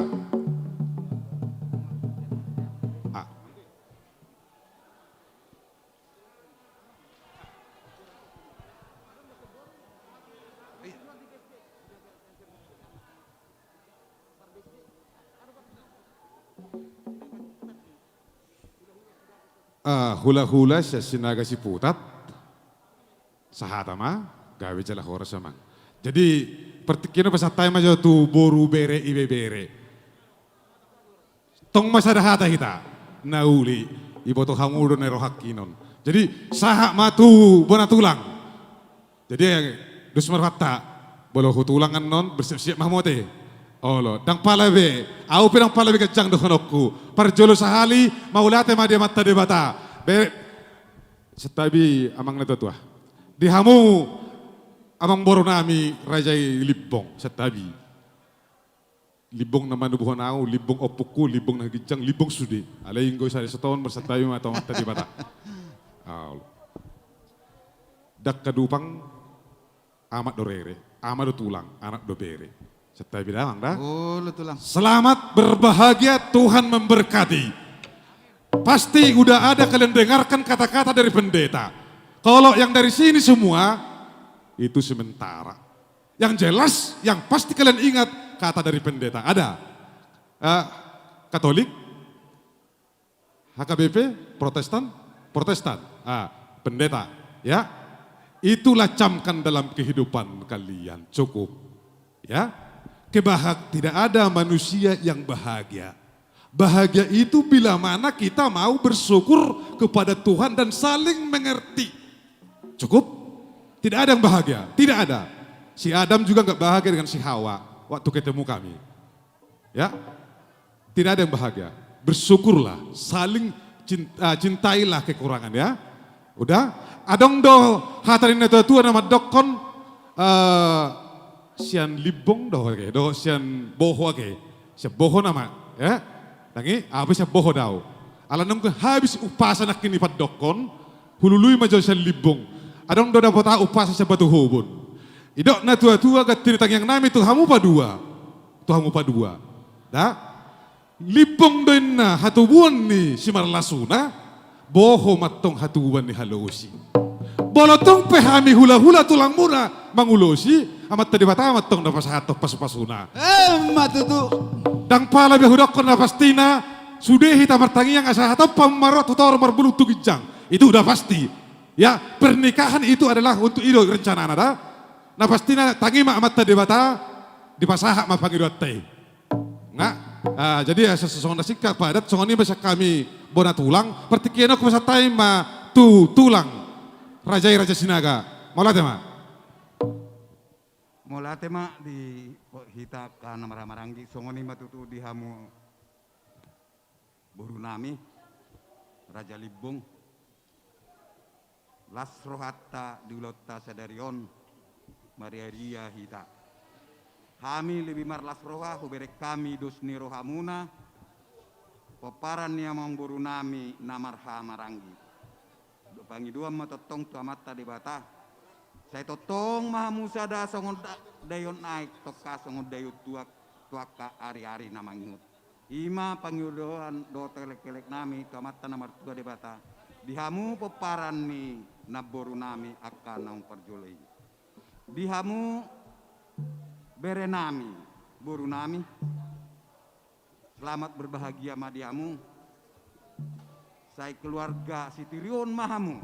Ah. Ah, hula-hula sian Sinaga Siputat. Sahata ma, gabe jala horas amang. Jadi, partingkian on pasahat hami ma jo tu boru bere ibebere. Tong ma sada hata hita, na uli, iboto hamu do na rohangki on. Jadi, sahat ma tu bona tulang. Jadi, dos ma rohanta, molo hu tulang annon, bersiap-siap ma hamu ate. Olo, ndang pala be, ahu pe ndang pala be ganjang dohononku. Parjolo sahali, mauliate ma di Amanta Debata. Be, santabi amang na tuatua. Di hamu, amangboru nami, raja i Limbong, santabi. Limbong na manubuhon ahu, Limbong ompungku, Limbong na ginjang, Limbong sude. Alai inggo i sada satoon, marsantabi ma tu Amanta Debata. Au. Ndang hadupang, amak do rere, ama do tulang, anak do bere. Santabi da amang da. Olo tulang. Selamat berbahagia, Tuhan memberkati. Pasti udah ada kalian dengarkan kata-kata dari pendeta. Kalau yang dari sini semua, itu sementara. Yang jelas, yang pasti kalian ingat, kata dari pendeta. Ada? Eh, Katolik? H K B P? Protestan? Protestan. Ah, pendeta. Ya. Itulah camkan dalam kehidupan kalian. Cukup. Ya. Kebahag-, tidak ada manusia yang bahagia. Bahagia itu bila mana kita mau bersyukur kepada Tuhan dan saling mengerti. Cukup? Tidak ada yang bahagia. Tidak ada. Si Adam juga nggak bahagia dengan si Hawa waktu ketemu kami. Ya. Tidak ada yang bahagia. Bersyukurlah, saling cint-, ah, cintailah kekurangan ya. Udah? Adong do hata ni na tuatua na mandokkon, eh, sian Limbong do ake, do sian Boho ake. Sian Boho nama, ya. Tangi, apa sian Boho do ahu. Ala nunga habis umpasa nangkin i pandokkon, hulului ma jo sian Limbong. Adong do dapot ahu umpasa sian Batu Hobon. Didok na tuatua, ganti ni tangiang nami tu hamu padua. Tu hamu padua. Da? Limbong do inna hatubuan ni simarlasuna, Boho ma antong hatubuan ni halosi. Molo tong pe hami hulahula tulangmuna mangulosi, Amanta Debata ma antong na pasahathon pasupasuna. Emma tutu. Ndang pala be hudokkon na pastina, sude hita martangiang asa hatop hamu marot tu toru marbulung tu ginjang. Itu udah pasti. Ya, pernikahan itu adalah untuk i do rencanana da. Na pastina tangi ma Amanta Debata, dipasahat ma pangidoanta i. Nga, Ah, jadi ya, sesuai na singkat padat, songon i ma sian hami bona tulang, partingkian on hupasahat hami ma tu tulang, raja i Raja Sinaga. Mauliate ma. Mauliate ma di hita angka na marhahamaranggi, songon i ma tutu di hamu boru nami, Raja Limbong. Las rohanta di ulaonta sadari on, marria-ria hita. Hami lebih marlas roha, hubereng hami dos ni rohamuna, pomparan ni amangboru nami na marhahamaranggi. Dohot pangidoan ma tongtong tu Amanta Debata. Sai tongtong ma hamu sada songon da-, daion aek, tongka songon daion tuak, tu angka ari-ari na mangihut. I ma pangidoan dohot elek-elek nami tu Amanta na martua Debata. Di hamu pomparan ni namboru nami angka naung parjolo i. Di hamu bere nami, boru nami. Selamat berbahagia ma di hamu. Sai keluarga sitiri on ma hamu.